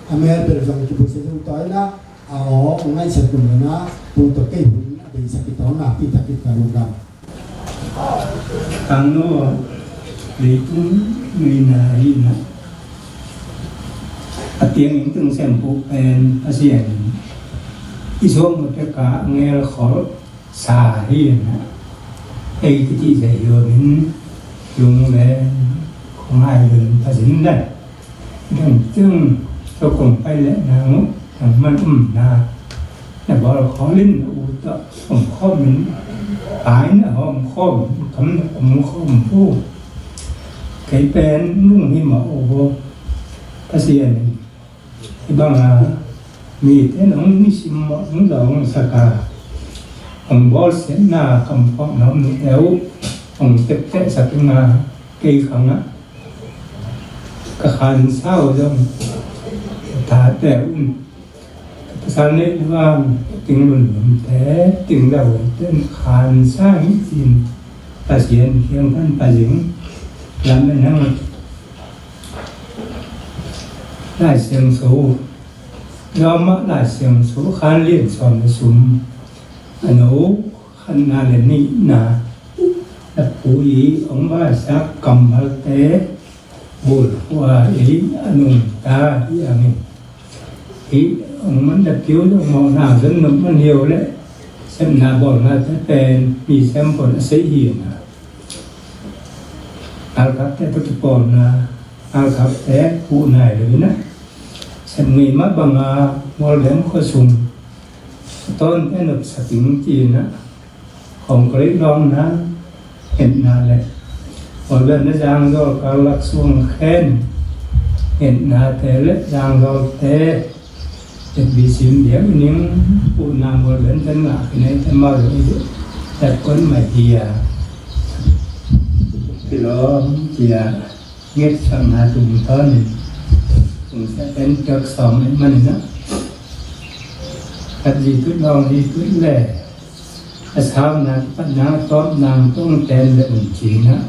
a mel bel zong kibusia zong tawi na, a aw hong ngaihsak un lan a, tu tawh kei hun a beisak i tawn nakpi tak i ka lungdam. Tangno leitung nuina hi na, a tiang in tung sempuh pen a sian in i suak mutek a ngel khol sa hi na, ei kiti zai hi in Lungleng khuangai lun pazin dan dang tung, tua kong pai leh nang uh nangman umna na bawl khawlin na u tawh om khawmin, ai na hawm khawm, kam na om khawm pu. Kei pen lunghimawh uh, Pasian in hih banga mite nong nisim mawh, nong dawngsak a, hong bawlsiatna kam phawk na om nute uh hong teptehsak ing a, kei khangah ka khansa uh zong ka tate un, ka pasal neih luang, ka ting lunlumte, ting lauhuite in khansa hi ci-in Pasian kiang pan pazing. Lam en hang. Lai Siangtho, Roma Lai Siangtho, khan lian sawm le sum, a no khatna le nihna, na pu i hong baisak kammalte bulphuh a, ei a nungta hi a, mi hi hong man, na piu hong mawhna zon nop man hi uh leh sepna bawlnate pen mi sempon a sei hi na. Ngalkakte tawh kipawlna, ngalkakte huh nai lo hi na. Sem ngei mah banga mualbem khua sung a tawnte nopsak ing ci-in ah, concrete lawngna, ngetna le mualbem le zangzawl, karlak suang khen ngetnate le zangzawlte, F B C in biak ning, puhna mualbem ten ngah khin ei, ten mau zong i zat kon mai hi a, kilawm ci-a ngetsakna tungtawnin tungsiah ten piak sawm ei manin ah, khat zi tut, lawng zi tut le a sauna, kipatna, tawpna tungten le un ci-in ah,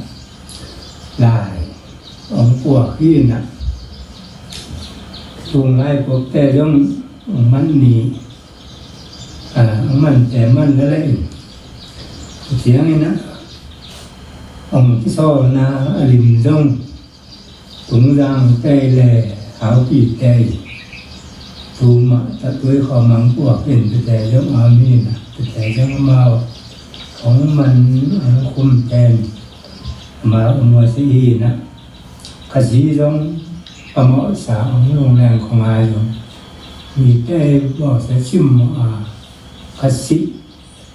lai hong puak hi na. Tung lai puakte zong hong man ni, a, hong mante man lala in, ciangin ah hong kisawlna a lim zong Tungzangte le Haupite in tu mah tatuai khawm hong puak in, tete zong a mi na, tete zong amau hong man, hong khum ten amau a muasi hi na. Ka zi zong ka mawhsa, hong lungleng khuangai zong mite mawhsa cim mawh a, ka sih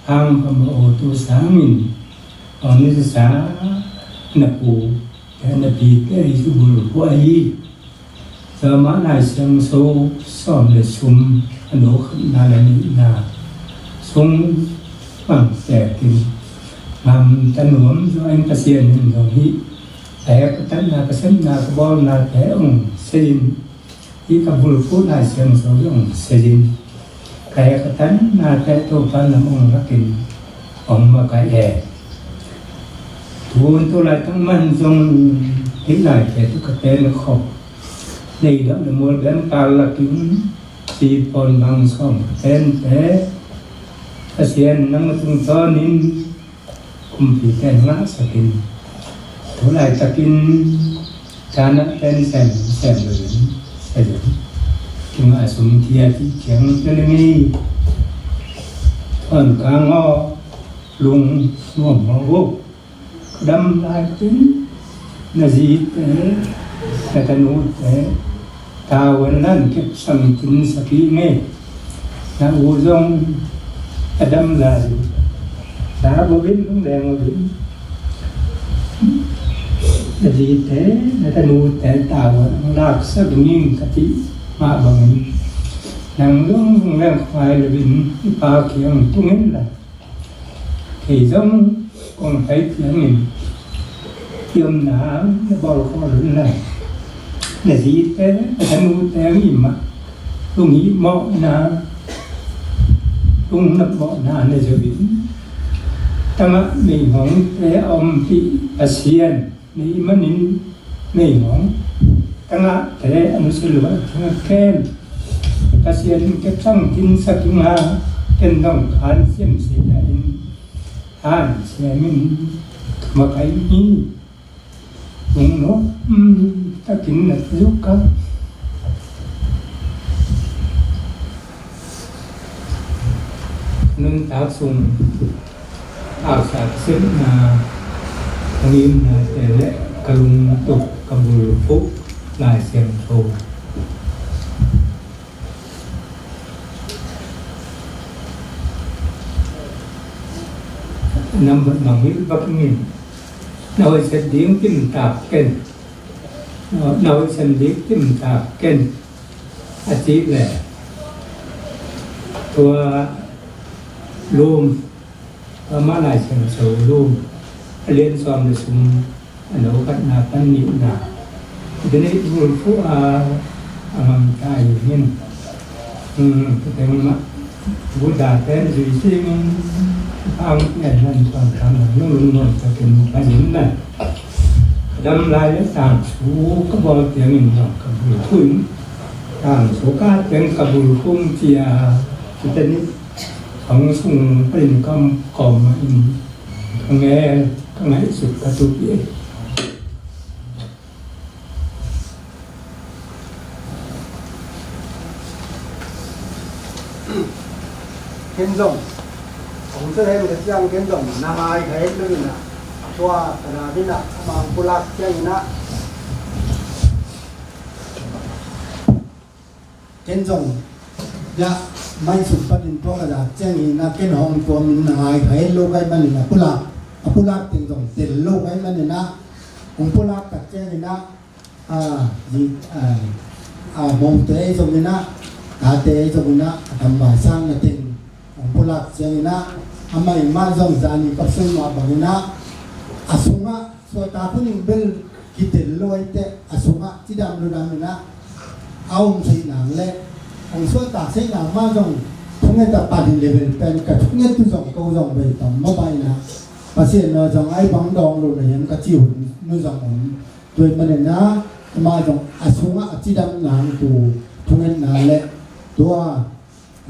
hang ka mawh uh tu sangin hong nisa na pu te na pite i zubul huai hi. Roma Lai Siangtho sawm le sum, a no khatna le nihna sung bang tekin, ngam ta nuam zaw ing, Pasian in zong hih ka hek ka tatna, ka sepna, ka bawlnate hong sia in, hih ka bulphuh Lai Siangtho hong sia in, ka hek ka tatnate Topa nam hong lakin hong makaih e. Tun tu laitak man zong hih laite tu ka ten khop, nei dam le mualbem kal lakin, sipawn bang sawm ka tente, Pasian nang a tungtawnin kumpite ngahsak in, tu laitakin tana ten sem sem lo in, sem lo in, kingah sum kia ti kiang te le ngei, thuan kang aw, lung nuam aw, dam lai kin, na zite, na tanute, tavuan lan kep sang kin sa ki ngei. Na u zong a dam lai, na bo bin lung deng bo bin, na zite, na tanute, tavuan lak sa bin ing ka ti mah bangin, nang zong lung deng khuai lo bin, i Pa kiang tung in la. Kei zong kong pai piangin, i omna na bawl khawh lun lai. Na zite, na tanute i mah lunghimawhna, lungnopmawhna na zo in, tangah meihongte a ompih Pasian nei manin, meihong tangahte a nusia lua tangah ken Pasian in kepsang tinsak ing a, ken dong khan siamsia in, han siamin ka makaih hi. Lungnuam takin na zuk a, nuntak sung, taksa ka sepna, Ka ngimnate le ka lungtup ka bulphuh Lai Siangtho. Nambat mangil bak ngin. Na hoih set ding kimtak ken. Na hoih set ding kimtak ken. A cih le. Tua lum Amah Lai Siangtho lum a lian sawm le sum a neu khatna pan nihna. Tua nih bulphuh a a ngamta hi in. Tua teng mah Buddha pen zui singin a pian nan suan kang nang lungnuam takin panin nan. Ka dam lai le tangsu ka bawl ciangin zong ka bulphuh in. Tangsu ka teng ka bulphuh cia. Tua nih Song sung panin ka kawm mah in ka ngel ka ngaihsut ka tup hi. Ken zong hong sa hen ka ciang ken zong na ngai ka het lo in ah, tua ka na ding ah amah hong pulak ciangin ah Ken zong ya mai suk patin tua ka zak ciangin ah ken hong tua min na ngai kha het lo kai manin a pulak a pulak teng zong tel lo kai manin ah hong pulak tak ciangin ah a zi a a mawngte zongin ah tate zongin ah a tam vai sang na teng hong pulak ciangin ah amah in mah zong zani kap sung mah bangin ah a sungah suahtak hun in bel kitel lo ahih teh a sungah cidam ludam in ah a om theih nang le hong suahtak theih nang mah zong thunget a pan hi level pen ka thunget tu zong ko zong bei tam mah bang in ah Pasian nawi zong ai bang dawng lo na hiam ka ci hun nu zong om. Tua ahih manin ah amah zong a sungah a cidam nang tu thungetna le tua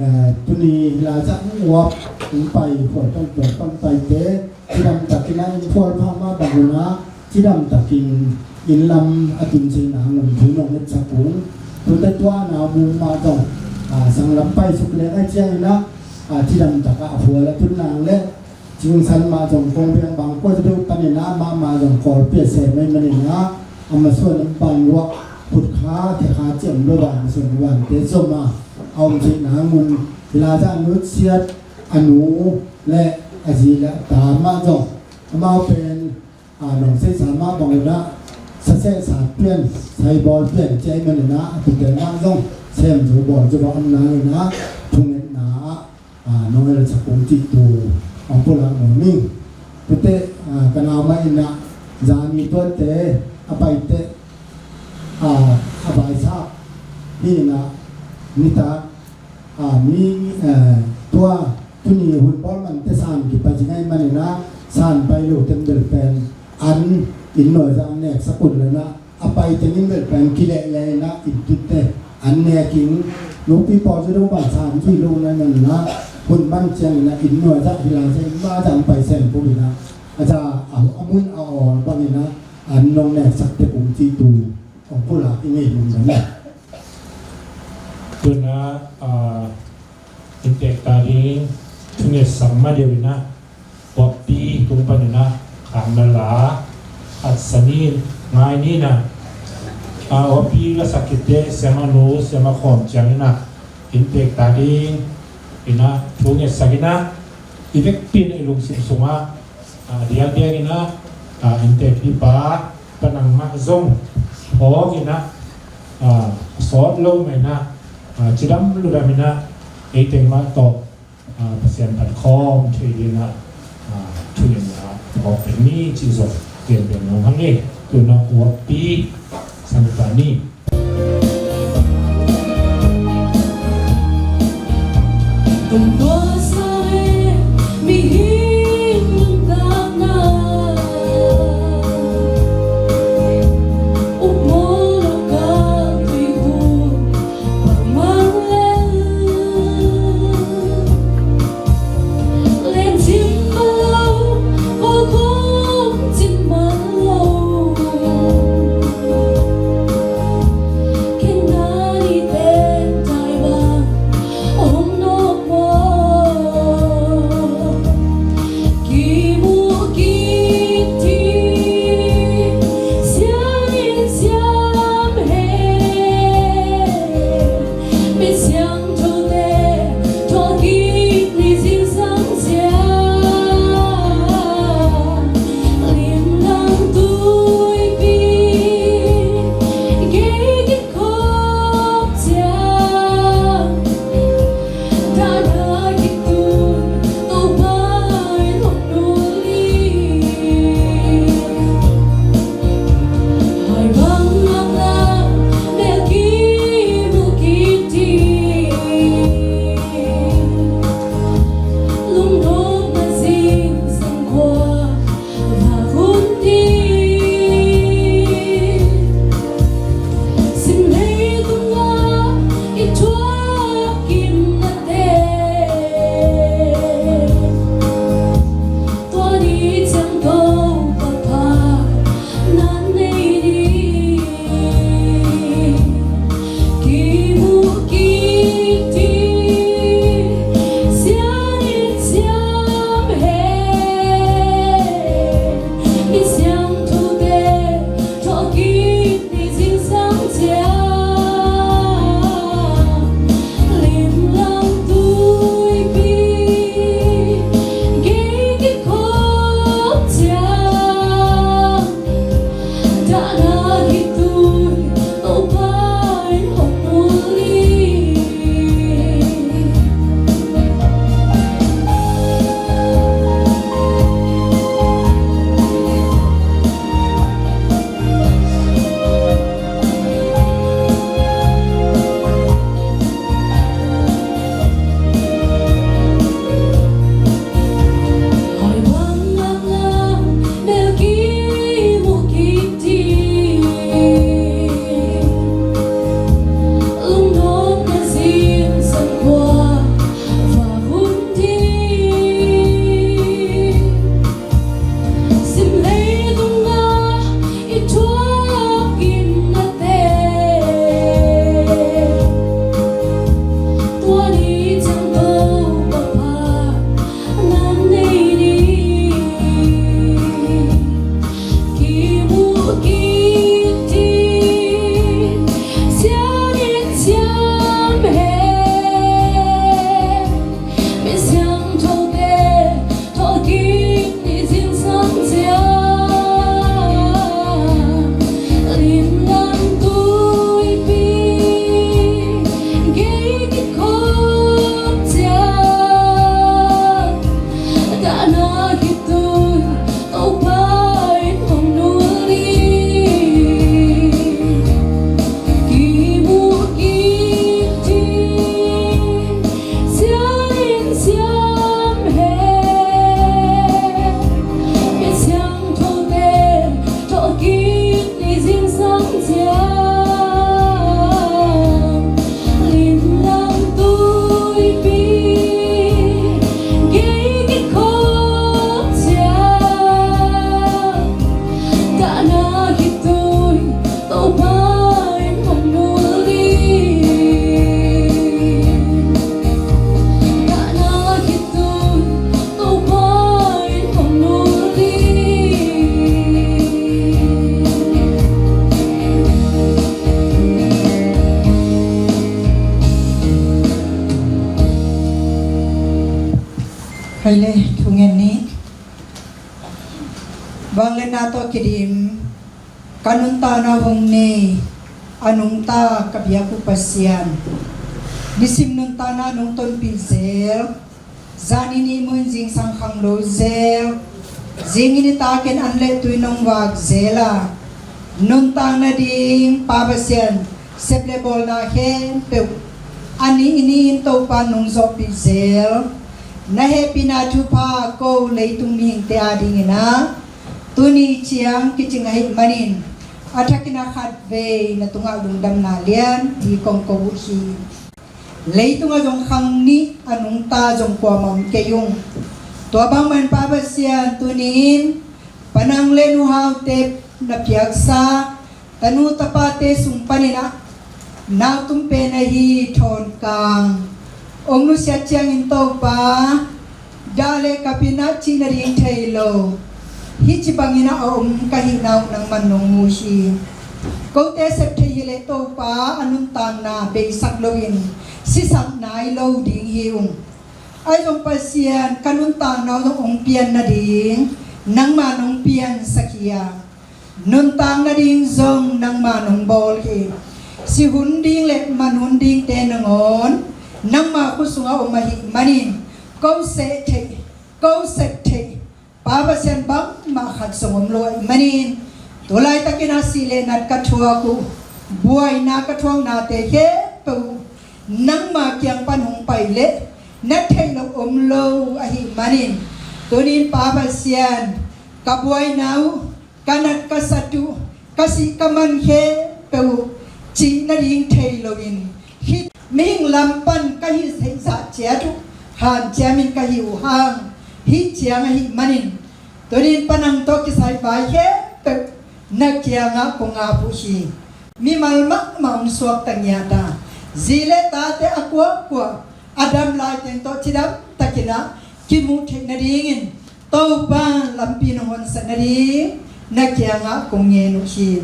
Eh, tuni Hilazah uap hong pai khual tawngtuan pan paite cidam takin a inn khual pha mah bang hun ah cidam takin inn lam a tun theihna ngun thu nong etsak ung. Tute tua na mu mah zong ah, sanglam pai suk leng ai ciangin ah ah, cidam takah a phual a tun nang le Cingsan mah zong kong biang bang kua deuh panin ah mahmah zong kawlpi a sem ahih manin ah a masuan in ban ruak khutkha khekha ciam lo ban masuan vante zom a a om theihna ngun Hilazah nutsiat a nu le a zi le a ta mah zong amau pen a nong seisa mah bang un ah saseh sa pian saibawl pian ci ahih manin ah a tute mah zong sem zo bawl zo a om nangin ah thungetna ah a, nong el sak ung cih tu hong pulak nuam ing. Tute, a, ka nau mah in ah zani tuate a paite a, a baisak hi in ah nitak a, mi, a, tua tuni hun bawl mante san kipai ci ngai manin ah san pai lo teng bel pen an inn nuai zah neksak un le na a pai tengin bel pen kilehleh in ah inn tutte an nek in nupi pawl zah dong ban sam zui lo na nan na hun man ciangin ah inn nuai zah hi lai zah inn nuai zah pai sem pum in ah a za a mun a awl bangin ah an nong neksak tek ung cih tu hong pulak i ngei mun na. Tuna, a, Inntek ta ding thungetsak ma deuh in ah, huappi tung panin ah khang na la khat sa ni, ngai ni in ah, a, huappi la sak khit teh siamah nu siamah khawm ciangin ah inntek ta ding in ah thungetsak in ah i vekpi in ah i lungsim sungah a, diakdiak in ah, a, inntek pipa pa nangmah zong phawk in ah, a, sawt lo mah in ah, a, cidam ludam in ah ei teng mah tawh, a, Pasian phat khawm thei ding in ah, a, thungetna phawk pen ni cih zong pianpian nuam hang e. Tuna huappi sang ta ni. Kei le thungen ni. Vangliatna tawh kidim, ka nuntakna hong nei a nungta ka biak uh Pasian, nisim nuntakna nong tonpih zel, zan in ihmu in zingsang khanglo zel, zing in i takin an le tui nong vak zel a, nuntak nading Pa Pasian, sep le bawlna khempeuh a nih i ni in Topa nong zawhpih zel, na hehpihna thupha ko leitung mihingte adingin ah tuni ciang kicing ahih manin, a thakin a khatvei na tungah lungdamna lianpi kong ko uh hi. Leitungah zong khang nih a nungta zong kuamah om kei ung. Tua bangmah in Pa Pasian, tuni in Pa Nang le Nu Haute na piaksa tanu tapate sung panin ah nautum pen ahi Thawnkang hong nusiat ciangin Topa, dah le kap in ah cih nading thei lo, hih ci bangin ah a om ka hihna uh nangman nong mu hi. Kote sep thei hi leh Topa, a nuntakna beisak loin sisak nai lo ding hi ung. Ahi zong Pasian, ka nuntakna uh zong hong pian nading nangma nong piansak hi a, nuntak nading zong nangma nong bawl hi. Si hun ding le man hun dingte nangawn nangma khut sungah om ahih manin, ko seh theih, ko sep theih Pa Pasian bangmah khat zong om lo ahih manin, tu laitakin a sih le nat ka thuak uh, buaina ka thuaknate khempeuh uh nangma kiang pan hong pai leh na theih loh om lo ahih manin, tunin Pa Pasian, ka buaina uh, ka nat ka sat uh, ka sih ka man khempeuh uh cih nading thei loin, hih mihing lam pan ka hih theih zah ciat uh hanciamin ka hih uh hang, hih ciang ahih manin, tunin Pa Nang tawh kisai vai khempeuh na kiangah kong ap uh hi. Mimal mahmah hong suakta ngiat a, zi le tate a kuakua a dam laiteng tawh cidam takin ah kimuh theih nadingin Topa lampi nong honsak nading na kiangah kong ngen uh hi.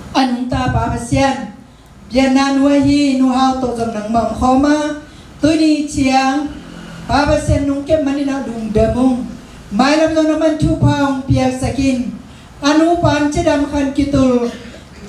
A nungta Pa Pasian, biakna nu ahi Nu Hau tawh zong nangmah om khawm a, tuni ciang Pa Pasian nong kep manin ah lungdam ung. Mailam zong nangman thupha hong piaksak in, a nupa in cidam khan kitul,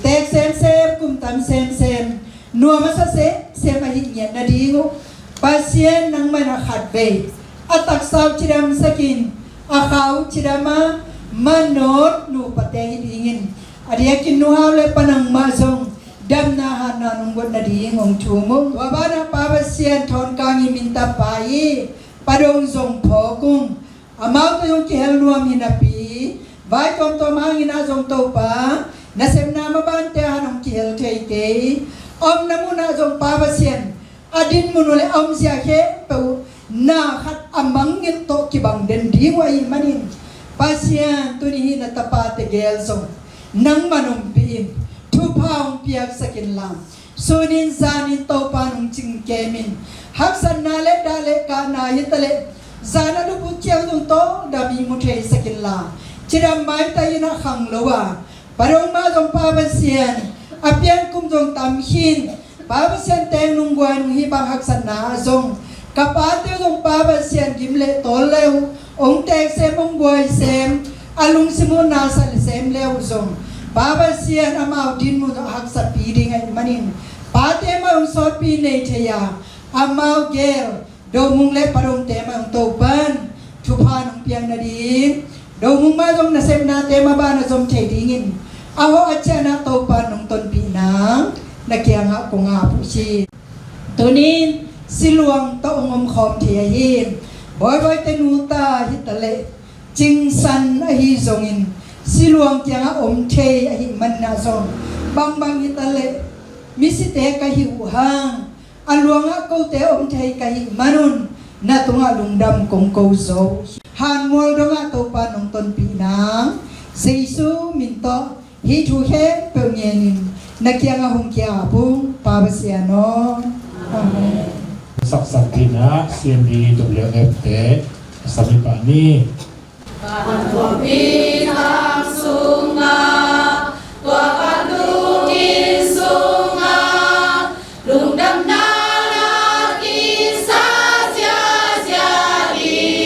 teek semsem, kum tam semsem, nuam a sa semsem ahih ngiat nading uh Pasian nangman a khatvei a taksa uh cidamsak in, a kha uh cidam a, manawt nupate hi dingin, a diakin Nu Hau le Pa Nang mah zong damna hatna nong guat nading hong thum ung. Tua banah Pa Pasian, Thawnkang i minthang pa i Pa Dong zong phawk ung. Amaute zong kihel nuam hi napi, vai tuamtuam hangin ah zong Topa, nasepna mabante a han hong kihel thei kei. A omna munah zong Pa Pasian, a dinmun uh le a omzia khempeuh uh na khat a mangngilh tawh kibang den ding uh ahih manin, Pasian, tuni hih na tapate gel zong nangman ompih in, thupha hong piaksak inla, sunin zanin Topa nong cingkem in, haksatna le dah le kahna hi ta leh, zan a lup uh ciang zong tawldam ihmu theisak inla, cidam maitai in ah khang lo a, Pa Dong mah zong Pa Pasian, a pian kum zong tam khin, Pa Pasian, teng nung guai nung hih bang haksatna ah zong, ka pate zong Pa Pasian, gim le tawl le uh hong teek sem, hong buai sem, a lungsim uh na sa le sem le uh zong, Pa Pasian, amau dinmun zong haksatpih ding ahih manin, pate mah hong sawtpih nei thei a, amau gel Do Mung le Pa Dongte mah hong Topan thupha nong piak nading, Do Mung mah zong nasepnate mah banah zom thei dingin, a hawh a cianah Topan nong tonpih nang na kiangah kong ap uh hi. Tunin siluang tawh hong omkhawm thei ahi, bawibawite nuta hi ta leh, cingsan ahi zongin, siluang kiangah om thei ahih manah zong, bangbang hi ta leh, misite ka hi uh hang, a luangah kote om thei ka hih manun, na tungah lungdam kong ko zo. Hanmual dongah Topa nong tonpih nang, Jesu min tawh hih thu khempeuh ngenin, na kiangah hong ki-ap ung, Pa Pasian aw. Amen. Saksak dina C M D W F te a sami pah ni. Van tuampi tang sungah, tua van lungin sungah, lungdamna na kisa ziazia ding.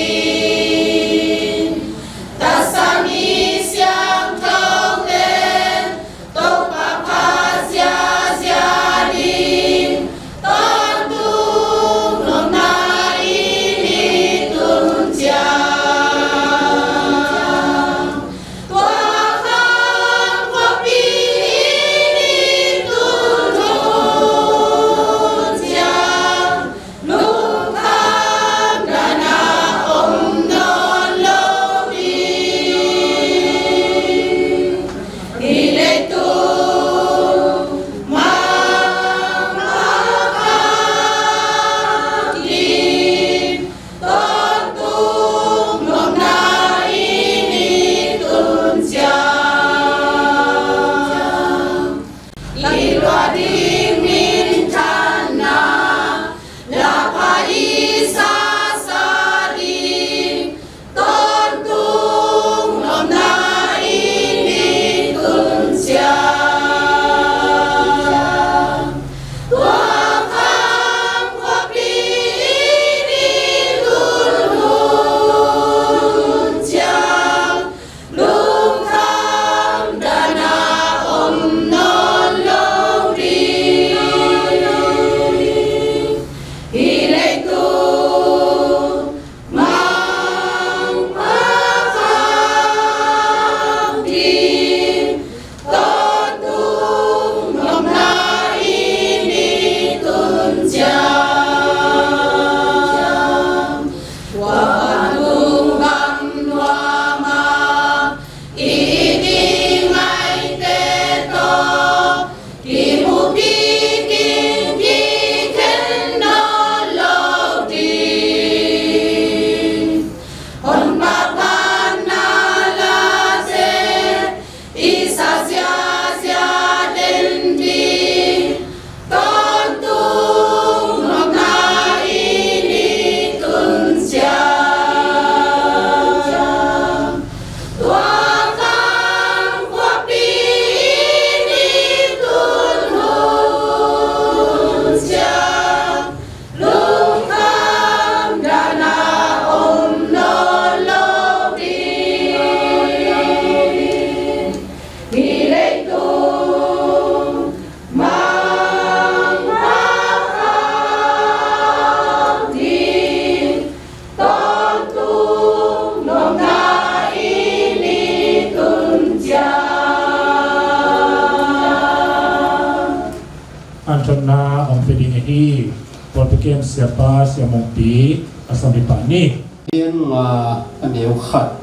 Siapa Sia Mungpi a samipa ni. Pian nga a neu khat.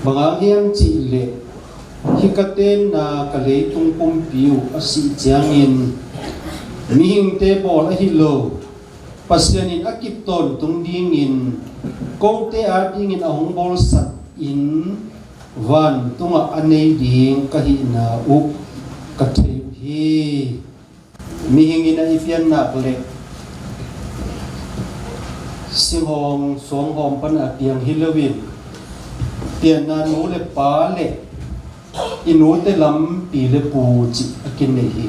Bang hang hiam cih leh hih ka tenna ka leitung pumpi uh a sih ciangin mihingte bawl ahi lo, Pasian in a kip tawntung dingin kote adingin a hong bawlsak in vantungah a nei ding ka hihna uh ka thei uh hi. Mihing in a i piannak le singhawng suanghawm pan a piang hi loin, pianna nu le pa le i nute lam pi le pu cih a kinei hi.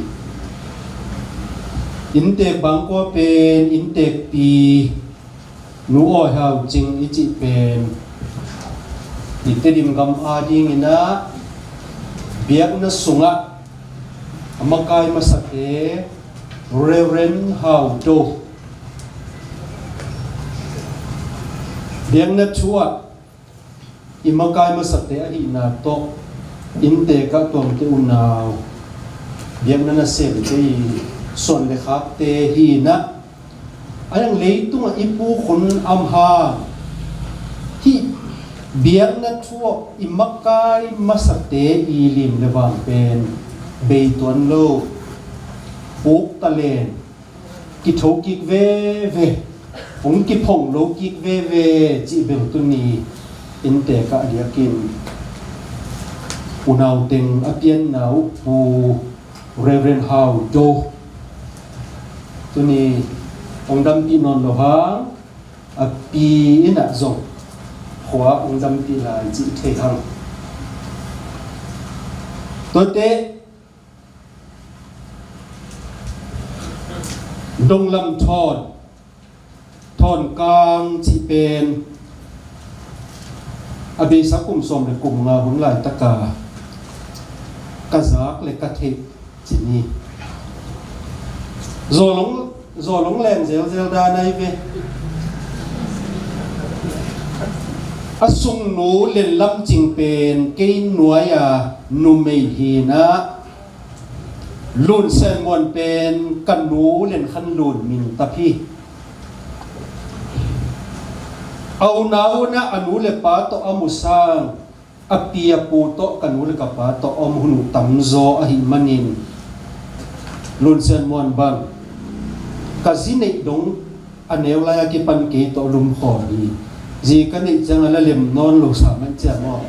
Inntek bangkua pen inntekpi Nu Awi Hau Cing i cih pen i Tedim gam adingin ah biakna sungah a makai masate Reverend Hau Do. Biakna thu ah i makai masate ahihna tawh inntek ah tuamte unau biakna nasemte i suan le khakte hi in ah, a yang leitungah i puk hun om hang hih biakna thu ah i makai masate i lim le vang pen bei tuan lo, puk talent kitho kik veve, hong kiphong lo kik veve cih bel tuni inntek ah diakin unau teng a pianna uh Pu Reverend Hau Do tuni hong dampih nawn lo hang a pi in ah zong khua hong dampih lai cih thei hang. Tuate Donglam Thawn, Thawn Kang cih pen a beisa kum sawm le kum nga hun laitaka ka zak le ka theih ci ni. Zawlong, zawlong leng zelzel dan ai ve. A sungnu Len Lam Cing pen kei nuai a numei hi in ah, Lun Sen Muan pen ka nu Len Khan Lun min tap hi. A unau in ah a nu le pa tawh a mu sang a pi a pu tawh ka nu le ka pa tawh a om hun uh tamzaw ahih manin Lun Sen Muan bang ka zi neih dong a neu lai a kipan kei tawh lumkhawm hi. Zi ka neih ciang a la lem nawn lo sa man ciang aw.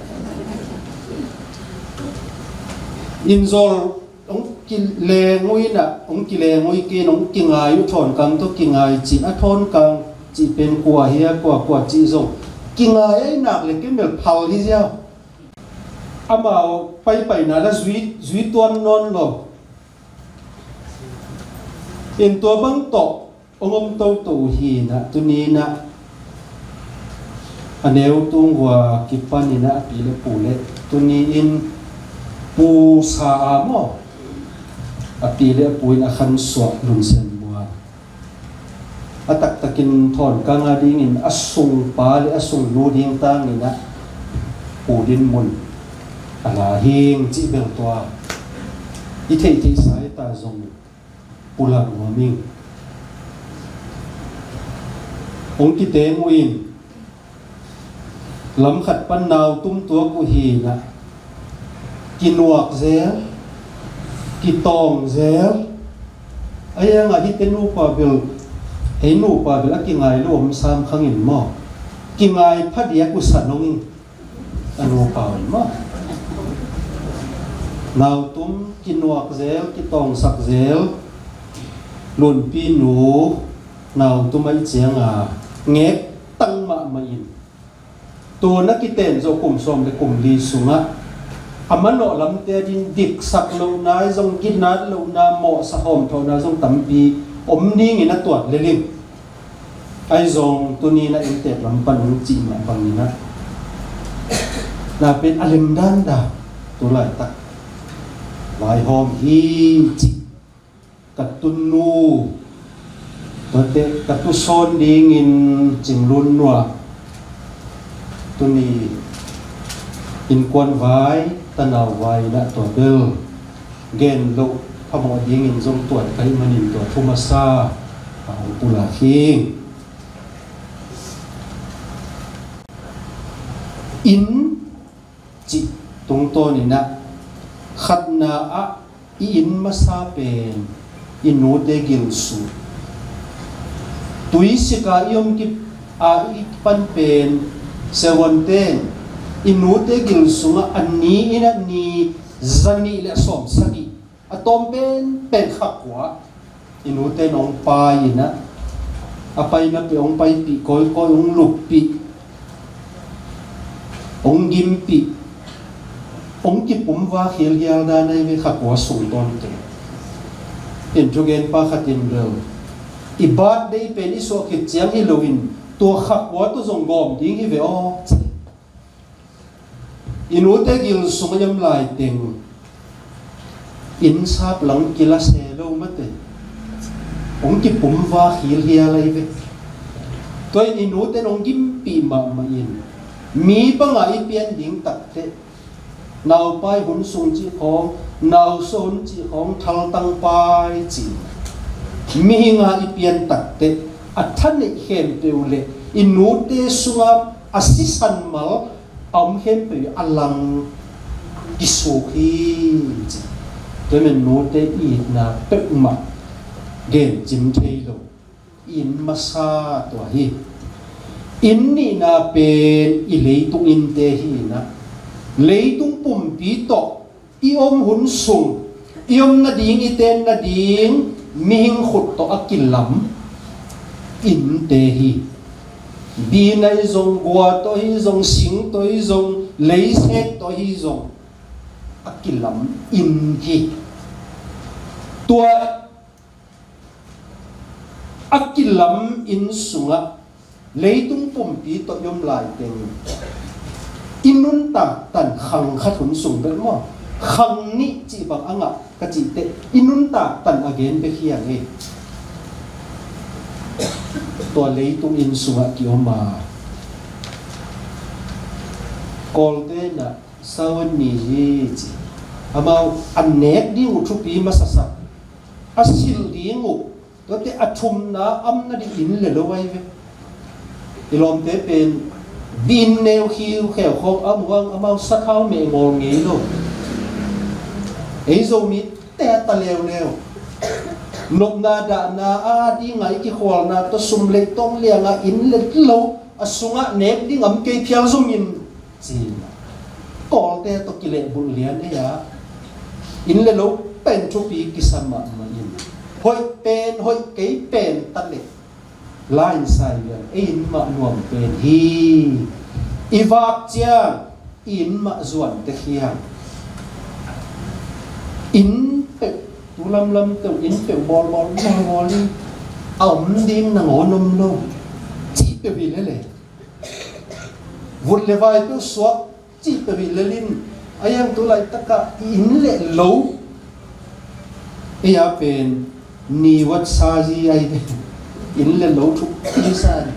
Inn zawl hong kileng uh in ah, hong kileng uh i kei in hong kingai uh, Thawn Kang tawh kingai cih, a Thawn Kang cih pen kua hi a, kua kua cih zong kingai a i nak le kei mel phal hi ziau. Amau paipaina la zui, zui tuan nawn lo. In tua bang tawh hong om toto uh hi in ah, tuni in ah a neu tung vua kipan in ah a pi le pu le tuni in pu sa a maw, a pi le a pu in a khan suak Lun Sen Muan a taktakin Thawn Kang a dingin a sungpa le a sungnu ding tangin ah pu din mun a la hing cih bel tua i theihtheihsa i ta zong pulak nuam ing. Hong kiteng uh in lam khat pan nau tum tuak uh hi in ah, kinuak zel, kitawng zel. A yang ah hihte nupa bel, ei nupa bel a kingai lo om sam khang in maw, kingai phadiak uh sa nong in. A nupa un maw, nau tum kinuak zel, kitawngsak zel. Lunpi nu nau tum a i ciang a ngek tang mahmah in, tu na kiten zawh kum sawm le kum li sungah a manawh lamte a din diksak lohna i zong, ginat lohna, mawhsa hawmthawhna zong tampi om dingin a tuat lel in. Ahi zong tuni in a inntek lam pan hong cih mah bangin ah, na pen a lemdan dah tu laitak vaihawm hi cih ka tunu, tuate ka tusawn dingin Cinglun nuah tuni innkuan vai, tanau vai in ah tua bel gen loh phamawh dingin zong tuat ka hih manin tua thu masa a Pulak hi. Inn cih tungtawnin ah khatna ah i inn masa pen i nute gil sung. Tuisik a i om kip a i pan pen siavuante in i nute gil sungah a ni in ah ni zanih le a sawm sagih a tawm pen pen kha kua i nute in hong pai in ah a paina peuh hong paipih kawikawi, hong luppih, hong gimpih, hong kipumva khialkhial dan ahi ve kha kua sung tawntung. In thugenpa khat in bel i birthday pen i suah khit ciang hi loin tua kha kua tawh zong gawm ding hi ve aw. I nute gil sung a i om laiteng inn sap lang kila se lo mate. Hong kipumva khialkhial ahi ve. Tua in i nute in hong gimpih mahmah in mi bangah i pian ding takteh naupai hun sung cih khawng, nauso hun cih khawng, thaltangpai cih mihing a i pian takteh a thaneih khempeuh le i nute sungah a sisan mal a om khempeuh a lang kisuk hi ci. Tua men nute itna peuhmah gencim thei lo. Inn masa tua hi. Inn nihna pen i leitung innte hi in ah leitung pumpi tawh i om hun sung i om nading, i ten nading mihing khut tawh a kilam innte hi. Bin ahi zong, gua tawh ahi zong, sing tawh ahi zong, leisek tawh ahi zong a kilam inn hi. Tua a kilam inn sungah leitung pumpi tawh i om laiteng i nuntak tan khang khat hun sung bek maw? Khang nih cih bang a ngah ka cih teh i nuntak tan a gen bek hi a ngei. Tua leitung inn sungah ki om a Kawlte in ah sawan ni hi ci. Amau a nek ding uh thupi masasak, a silh ding uh, tuate a thumna am nading inn le lo ahi ve. I lawmte pen bin neu khiu kheu khawng a muang amau sakhau meh ngawl ngei lo. Ei Zomite a ta leuleu. Nopna dahna a dingah i kikhualna tawh sum lei tawng liangah inn le lo a sungah nek ding am kei phial zongin ci. Kawlte tawh kilehbulh lian ei a inn le lo pen thupi kisa mahmah in hoih pen hoih kei pen ta leh lain sai lian ei in mah nuam pen hi. I vak ciang i inn mah zuan tek hiang. Inn peuh tu lamlam teuh inn peuh bawlbawl bawlbawl in a om ding nangawn om lo cih peuh hi lele. Vut le vai peuh suak cih peuh hi lelin a iang tu laitakah i inn le lo ei a pen ni wat sa zi ai ve. Inn le lo thuk hi sa ni.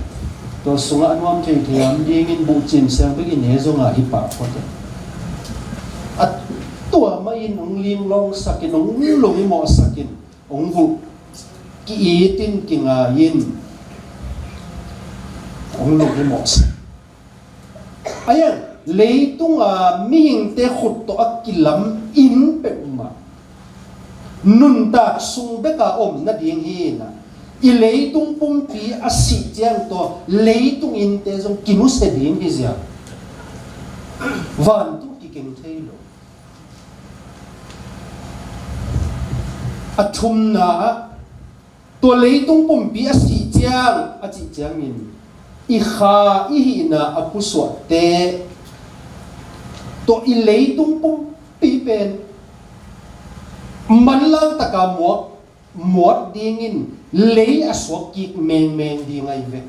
Tua sungah a nuam thei thei am dingin buh cin siang bek i ne zongah hi pah phot e. A tua mah in hong linglawng sakin hong lung i mawh sakin hong vulh ki-it in kingai in hong lung i mawh sak. Ayan, leitunga mihingte khut tawh a kilam inn peuhmah nuntak sung beka om nading hi na, i leitung pumpi a sih ciang tawh leitung innte zong kinusia ding hi ziau. Vantung kikeng thei lo. A thumna ah tua leitung pumpi a sih ciang a cih ciangin i kha i hihna a pusuahte tawh i leitung pumpi pen manlang taka muak muat dingin lei a suak kik mengmeng ding ahi ve.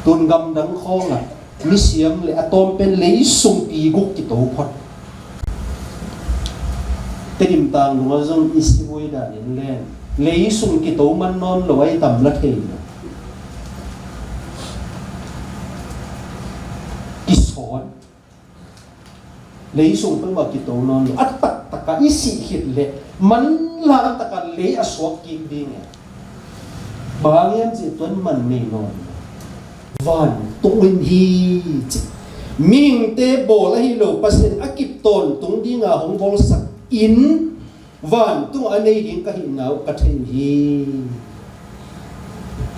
Tun gamdang khawngah misiam le a tawmpen lei sung pi guk kito phot. Tedim tang lungah zong i sivui danin len lei sung kito man nawn lo ahi tam la thei lo. Kisawn Lei sung peuhmah kito nawn lo. A taktak a i sih khit leh manlang tak a lei a suak kik ding e. Bang hang hiam cih, tua in man nei nawn lo. Vantung inn hi ci. Mihingte bawl ahi lo, Pasian a kip tawntung dinga hong bawlsak inn, vantung a nei ding ka hihna uh ka thei uh hi.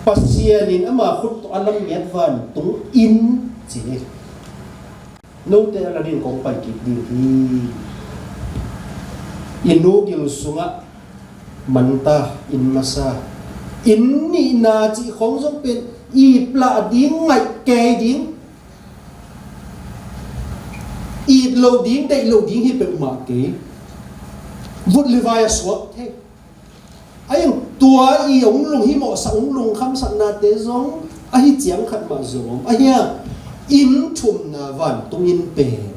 Pasian in ama khut tawh a lam ngiat vantung inn ci hi. Note a la ding kong pai kik ding hi. I nu gil sungah manta, inn masa, inn nihna cih khawng zong pen iplah ding, ngaih kei ding, it lo ding, deih lo ding hi peuhmah kei. Vut le vai a suak thei. A hiang tua i hong lunghimawhsak, hong lungkhamsaknate zong ahi ciang khat mah zong om. A hiang inn thumna vantung inn pen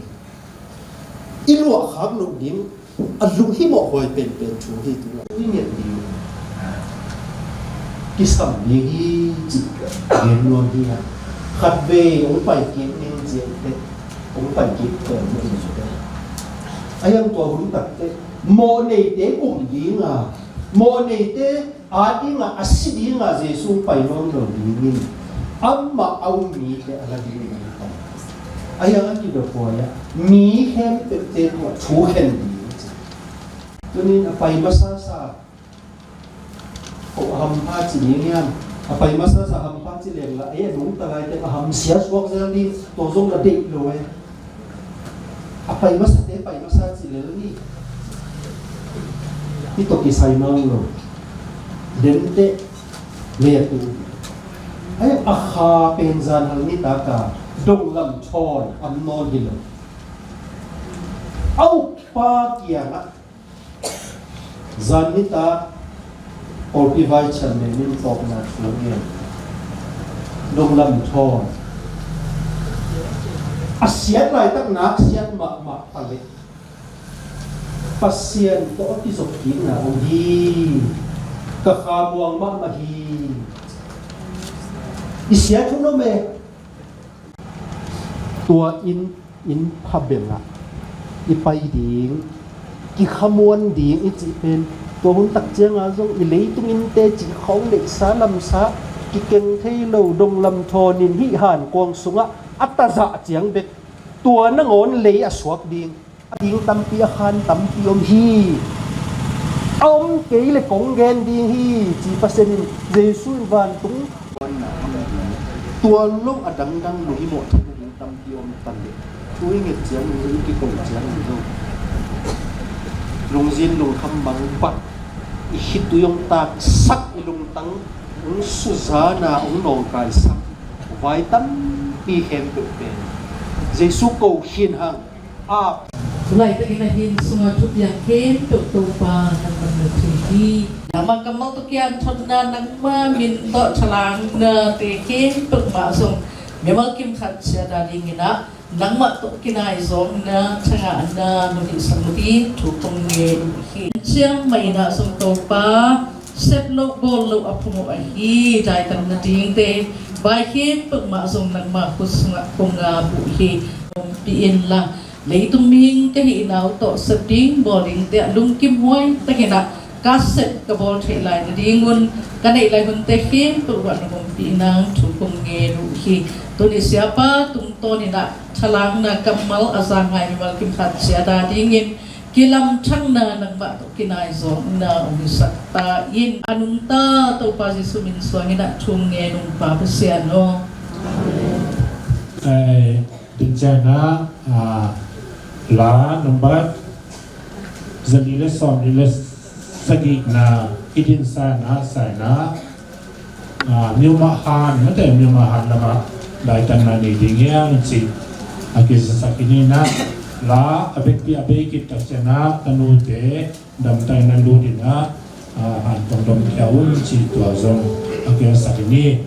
i luahkhak loh ding a lunghimawh huai penpen thu hi. Tu-in i nget ding kisam ding hi cih gen nuam hi a. Khatvei hong pai kik ding ciangte, hong pai kik pen ding ciangte, a hiang tua hun takte mawhneite um dinga, mawhneite a dinga, a si dinga Jesu pai nawn lo dingin amah a um mite a la ding ding pai. A hiang a kidop huai ah mi khempeuhte tungah thu khen ding. Tunin a pai masasa ko a hampha ci ding hiam? A pai masasa hampha ci leng la, ei a nungta laite a hamsia suak zel ding, tua zong la deih lo e. A pai masate pai masa ci lel ni. Hih tawh kisai nawn lo. Dente le a tu. Ai, a kha pen zanhal nitaka donglam thawn am nawn hi lo. A ukpa kiangah zan nitak pawlpi vai chairman in tawpna thu ngen. Donglam thawn a siat laitak nak siat mahmah pale Pasian tawh a kizop kikna om hi. Ka kha muang mahmah hi. I siat hun om e. Tua in, inn phabengah i pai ding, kikhamuan ding i cih pen, tua hun tak cianga zong i leitung innte cih khawng neihsa lamsa kikeng thei lo, donglam thawn in hih hankuang sungah a tazah ciang bek tua nangawn lei a suak ding. A ding tampi, a khan tampi om hi. A om kei le kong gen ding hi, ci Pasian in, Jesu in vantung tua lo a dangdang lunghimawh theihna ding tampi om ta leh, thu i nget ciangin, i kiko ciangin zong lungzin lungkham bang bang, i khitui hong taksak, i lungtang hong suzana, hong nawngkaisak vai tampi khempeuh pen Jesu ko khin hang. Amen. Laitak in a hin sunga thupiang khempeuh Topa nangman na thei hi. Nangma kammal tawh kianthotna, nangma min tawh thalangna te khempeuh mah zong mimal kim khat sia ta dingin ah nangmah tawh kinai zawngna, thangahna, nuhihsak ding thu kong ngen uh hi. Ciang mah in ah zong Topa, sep loh bawl loh a phung uh ahi daitan nadingte vai khempeuh mah zong nangma khut sungah kong ngap uh hi. Ompih inla, leitung mihing ka hihna uh tawh sep ding bawl dingte ah lungkim huai takin ah ka sep ka bawl theih lai nadingun ka neih lai hunte khempeuh uh ah na ompih nang thu kong ngen uh hi. Tuni siapa tungtawn in ah thalangna kammal a zanghai mimal kim khat sia ta dingin kilamthakna, nangmah tawh kinai zawngna hong hisak ta in. A nungta Topa Jesu min suangin ah thu ngen ung Pa Pasian aw. Amen. Ai, tunciangah, ah, la nambat zali le sawmli le sagihna i dinsanna saina, ah, miumahan, mate miumahan lamah daitanna nei ding hiang cih a kizasak hi. Ni in ah la a vekpi a bei khit tak ciangah tanute damtaina lut in ah, ah, han tong dom khia un cih tua zong a kizasak hi.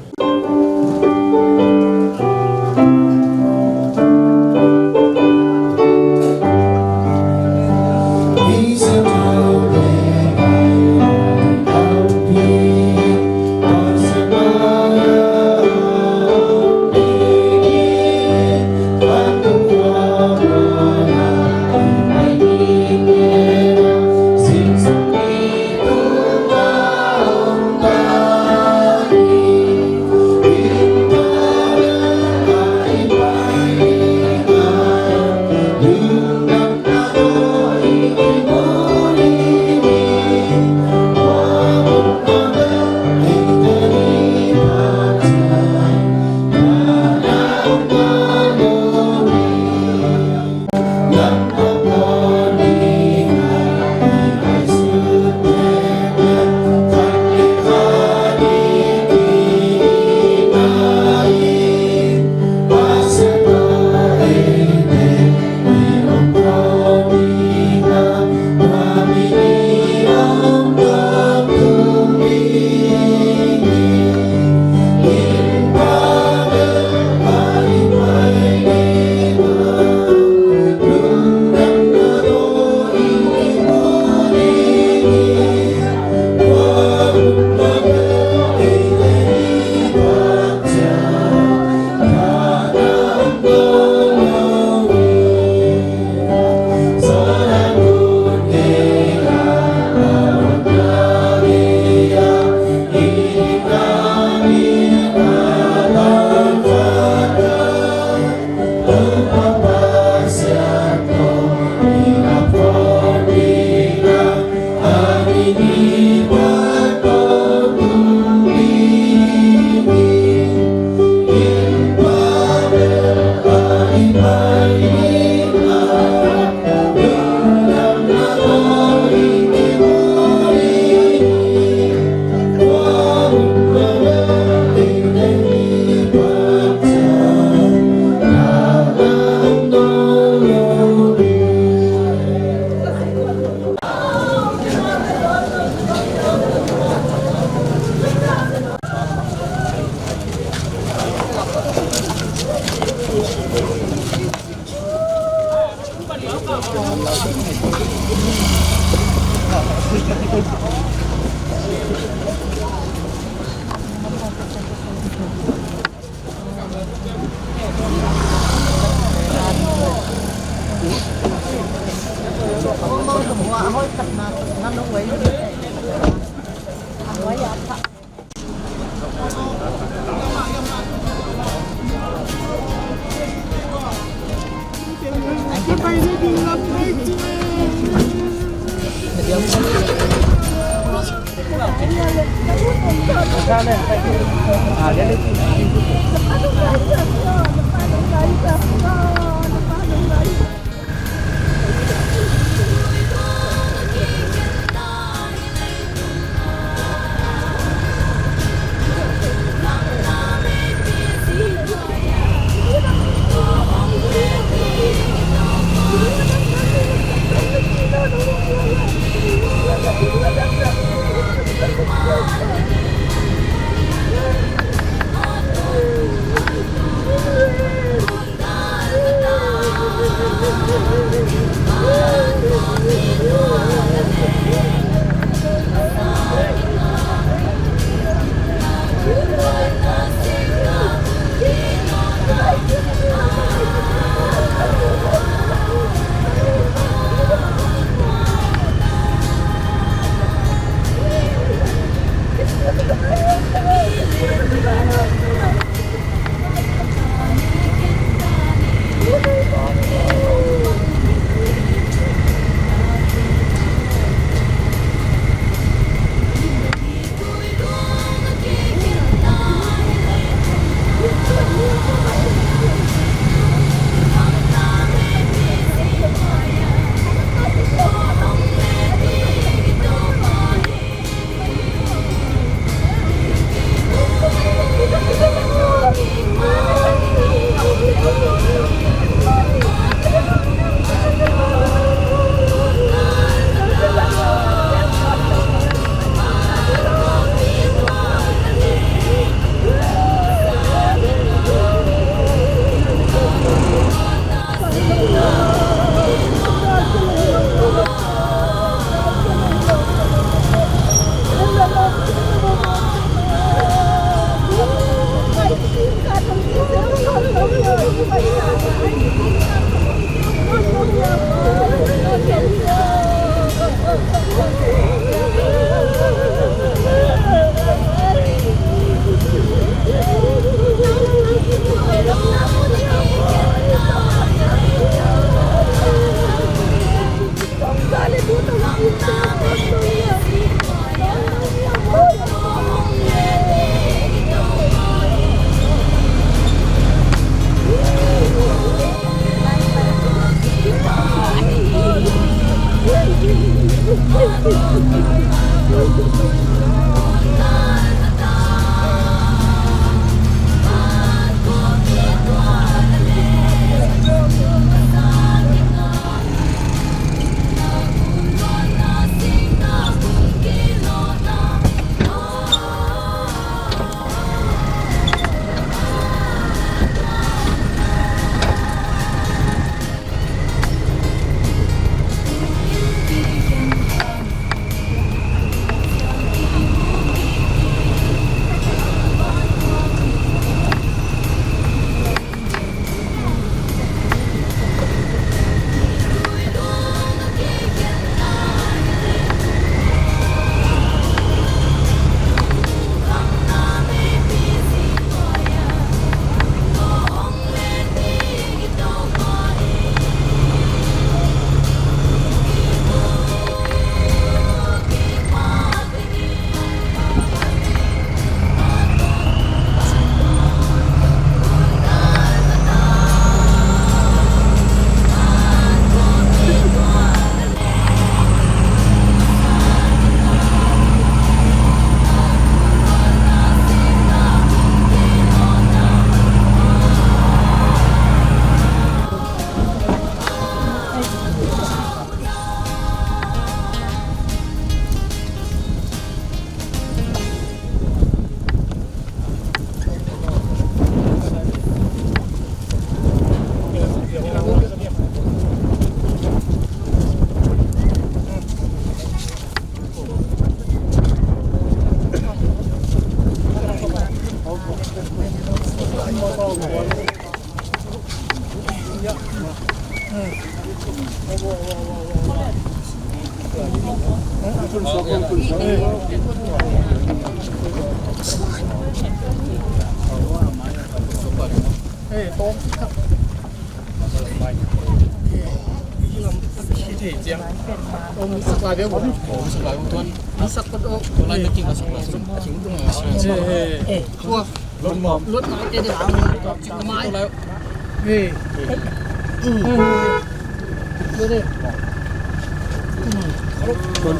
Son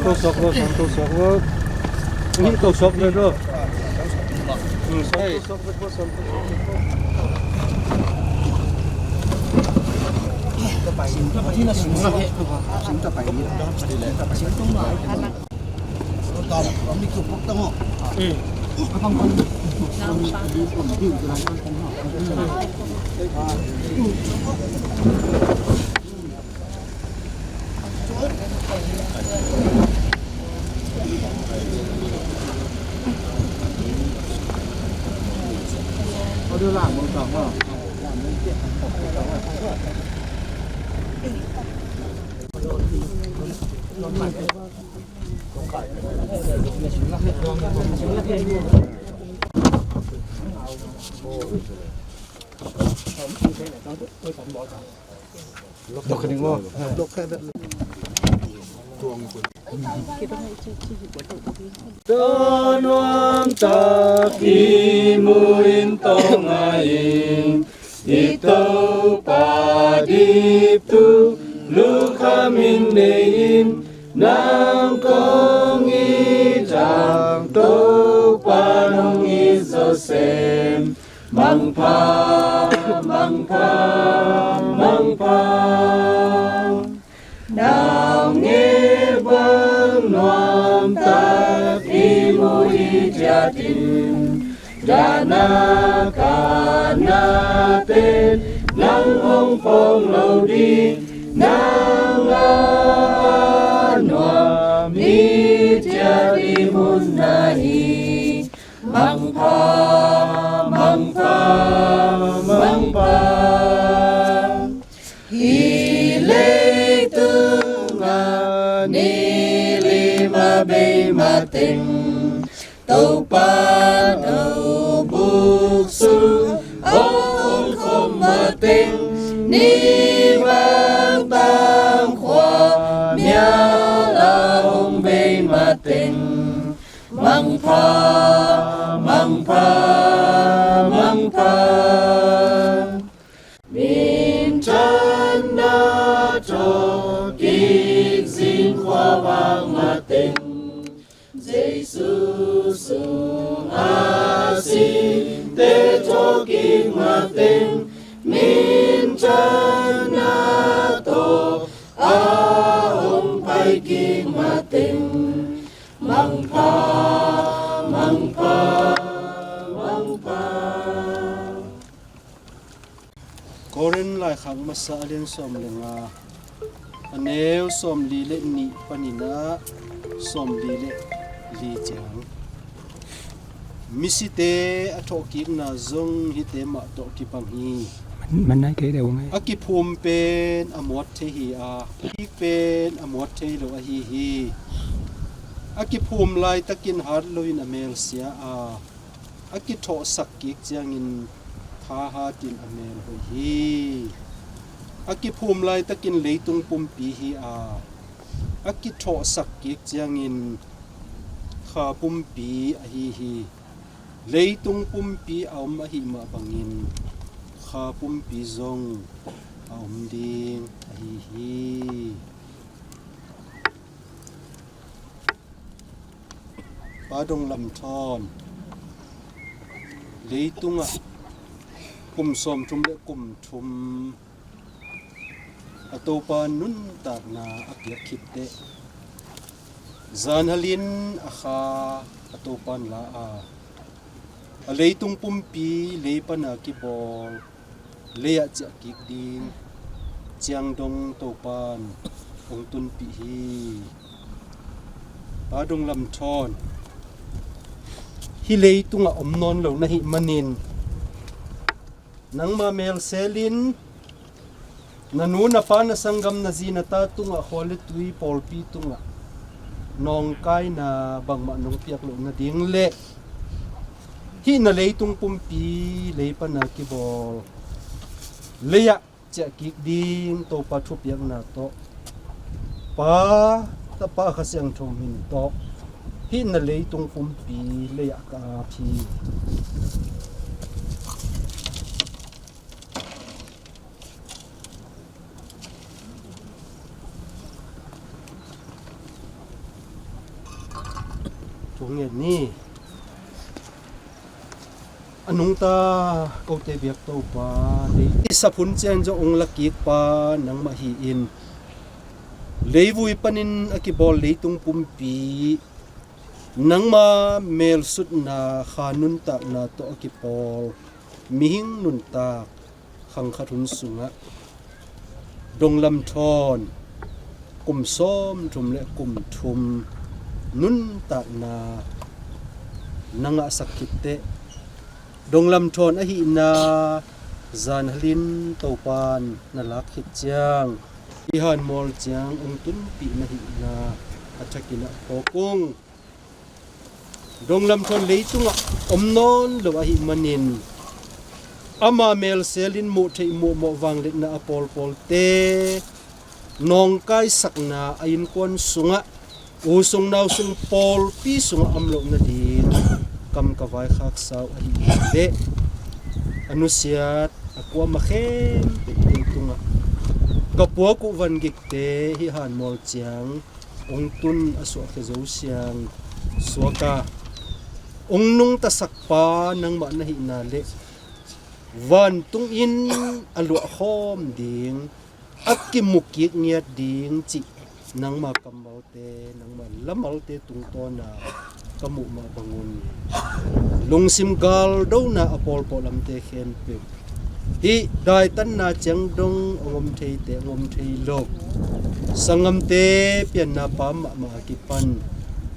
to sok lo, son to sok lo. Hing to sok lo. Son to sok lo, son to sok lo. Tua nuam tak i mu in tawng a in, i Topa diptu lukham in nei in, nang kong it hang Topa nong it zawsem. Mangpha, mangpha, mangpha. Nang nge bang nuam tak i mu i ciat in, dana kana ten nang hong phong lo ding, nang a nuam i ciat i mun na hi. Mangpha, mangpha, mangpha. Hih leitung a ni lima bei mateng, Topa no buk sung hong khom mateng, ni bang tang khua mial a hong bei mateng. Mangpha, mangpha, mangpha. Minthanna thawhkik zing khuavak mateng, Jesu sung a site thawhkik mateng, minthanna tawh a hong paikik mateng. Mangpha, mangpha, mangpha. Korin laikhak masa a lian sawm le nga, a neu sawmli le nih panin ah sawmli le li ciang. Misite a thawhkikna zong hihte mah tawh kibang hi. Man nai kei deuh ngai. A kiphum pen a muat thei hi a, kik pen a muat thei lo ahi hi. A kiphum laitakin hat loin a melsia a, a kithawhsak kik ciangin thahatin a mel hoih hi. A kiphum laitakin leitung pumpi hi a, a kithawhsak kik ciangin kha pumpi ahi hi. Leitung pumpi a om ahih mah bangin kha pumpi zong a om ding ahi hi. Pa Dong Lam Thawn leitungah kum sawmthum le kum thum a Topa nuntakna a piak khit teh, zanhalin a kha a Topan la a, a leitung pumpi lei pana kibawl, lei-ah ciah kik ding ciang dong Topan hong tunpih hi. Pa Dong Lam Thawn, hih leitungah om nawn lo na hih manin, nangma melselin na nu, na pa, na sanggam, na zi, na ta tungah, khua le tui pawlpi tungah nawngkaina bangmah nong piak loh nading le hih na leitung pumpi lei pana kibawl, lei-ah ciah kik ding Topa thupiakna tawh Pa, Tapa, Kha Siangtho min tawh hih na leitung pumpi lei-ah ka ap hi. Thu ngen ni. A nungta kote biak Topa, lei i sap hun ciang zong ong la kik pa nangmah hi-in, leivui panin a kibawl leitung pumpi nangma melsutna, Kha nuntakna tawh a kipawl mihing nuntak khang khat hun sungah donglam thawn kum sawmthum le kum thum nuntakna na ngahsak khit teh, donglam thawn ahihna zanhalin Topan na lak khit ciang, i hanmual ciang ong tunpih na hihna a thakin ah phawk ung. Donglam thawn leitungah om nawn lo ahih manin, ama melselin muh theih muhmawh vangliatna a pawlpawlte nawngkaisakna a innkuan sungah, u sung nau sung pawlpi sungah om loh nading kam ka vaikhak sau ahih leh, a nusiat a kuamah khempeuh tungah ka puak uh vangikte hih hanmual ciang ong tun a suahkhia zo siang suak a, ong nungtasak pa nangmah na hihna le vantung in a luahkhawm ding, a kimukik ngiat ding cih nangma kammalte, nangma lamalte tungtawna ka muh mah bangun, lungsim galdona a pawlpawh lamte khempeuh, hih daitanna ciang dong ong om theite, ong om thei lo sanggamte pianna pam mahmah a kipan,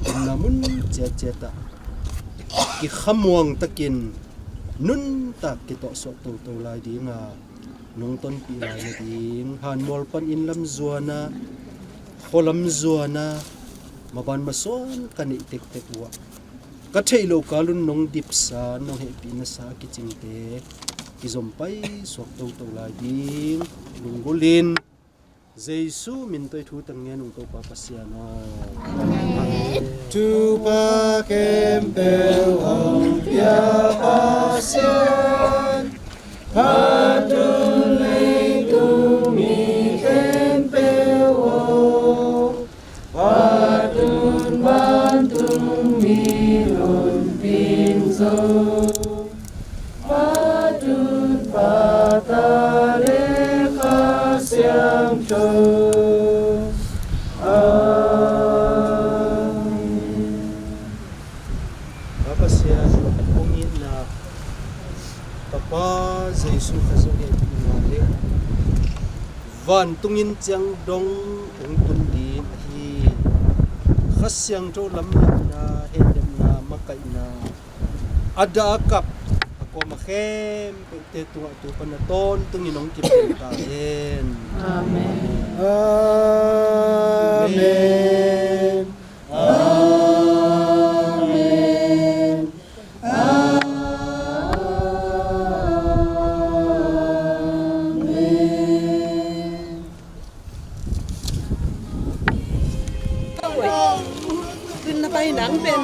omna mun ciatciat ah kikhamuang takin nuntak kitawhsuak toto lai dinga nong tonpih lai nading, hanmual pan inn lam zuan a, khua lam zuan a, maban masuan ka neih tektek uh ah, ka theih loh kalun nong dipsa, nong hehpihna sa a kicingte kizom paisuak toto lai ding lunggulhin, Jesu min tawh i thu tang ngen ung Topa Pasian aw. Amen. Thupha khempeuh hong pia Pasian, phatun leitung mi khempeuh aw, phatun vantung mi honpin zong, Pa, Tapa, Tapa le Kha Siangtho. Amen. Pa Pasian, hong itna, Tapa Jesu Kha zong hehpihna le vantung in ciang dong hong tun ding ahi Kha Siangtho lamdangna, hehlemna, makaihna, a dah a kap a kuamah khempeuhte tungah tu pan a tawntungin hong kipan ta hen. Amen. Amen. Amen. Amen. Tun na pai nang pen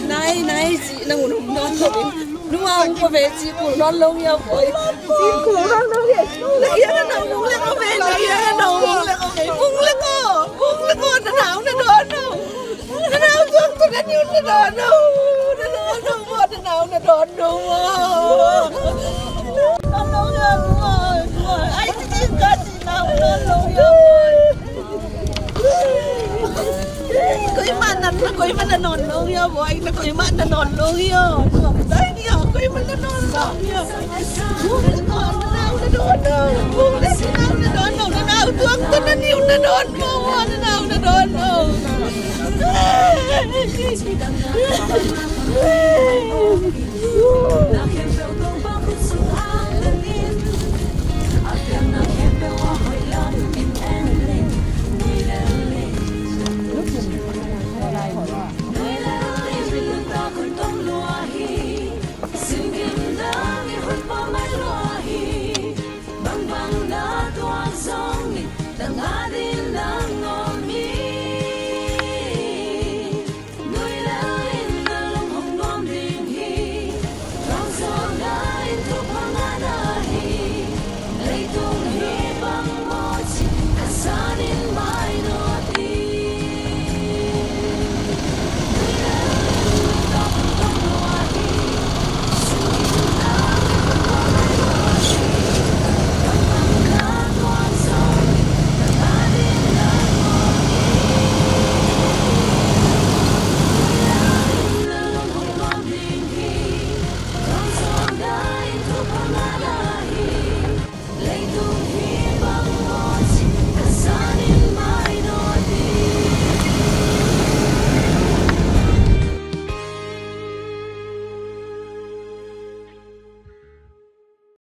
nai nai ci nang un um nawn lo in, nua um ko ve ci kul nawn lo ia boy. Ci kul nawn lo ia. Na ia na nau mung le ko ve, na ia na nau mung le ko ve, mung le ko, mung le ko na nau na dawn no. Na nau tuang tu na niu na dawn no. Na dawn no mo, na nau na dawn no mo. Nawn lo ia boy. Ai ci ci ka ci nau nawn lo ia boy. Koimah na, na koimah na nawn lo hia boy, na koimah na nawn lo hia. Dai dia, koimah na nawn lo hia. Na nau na dawn no, na nau na dawn no, na nau tuang ta na niu na dawn mo, na nau na dawn no.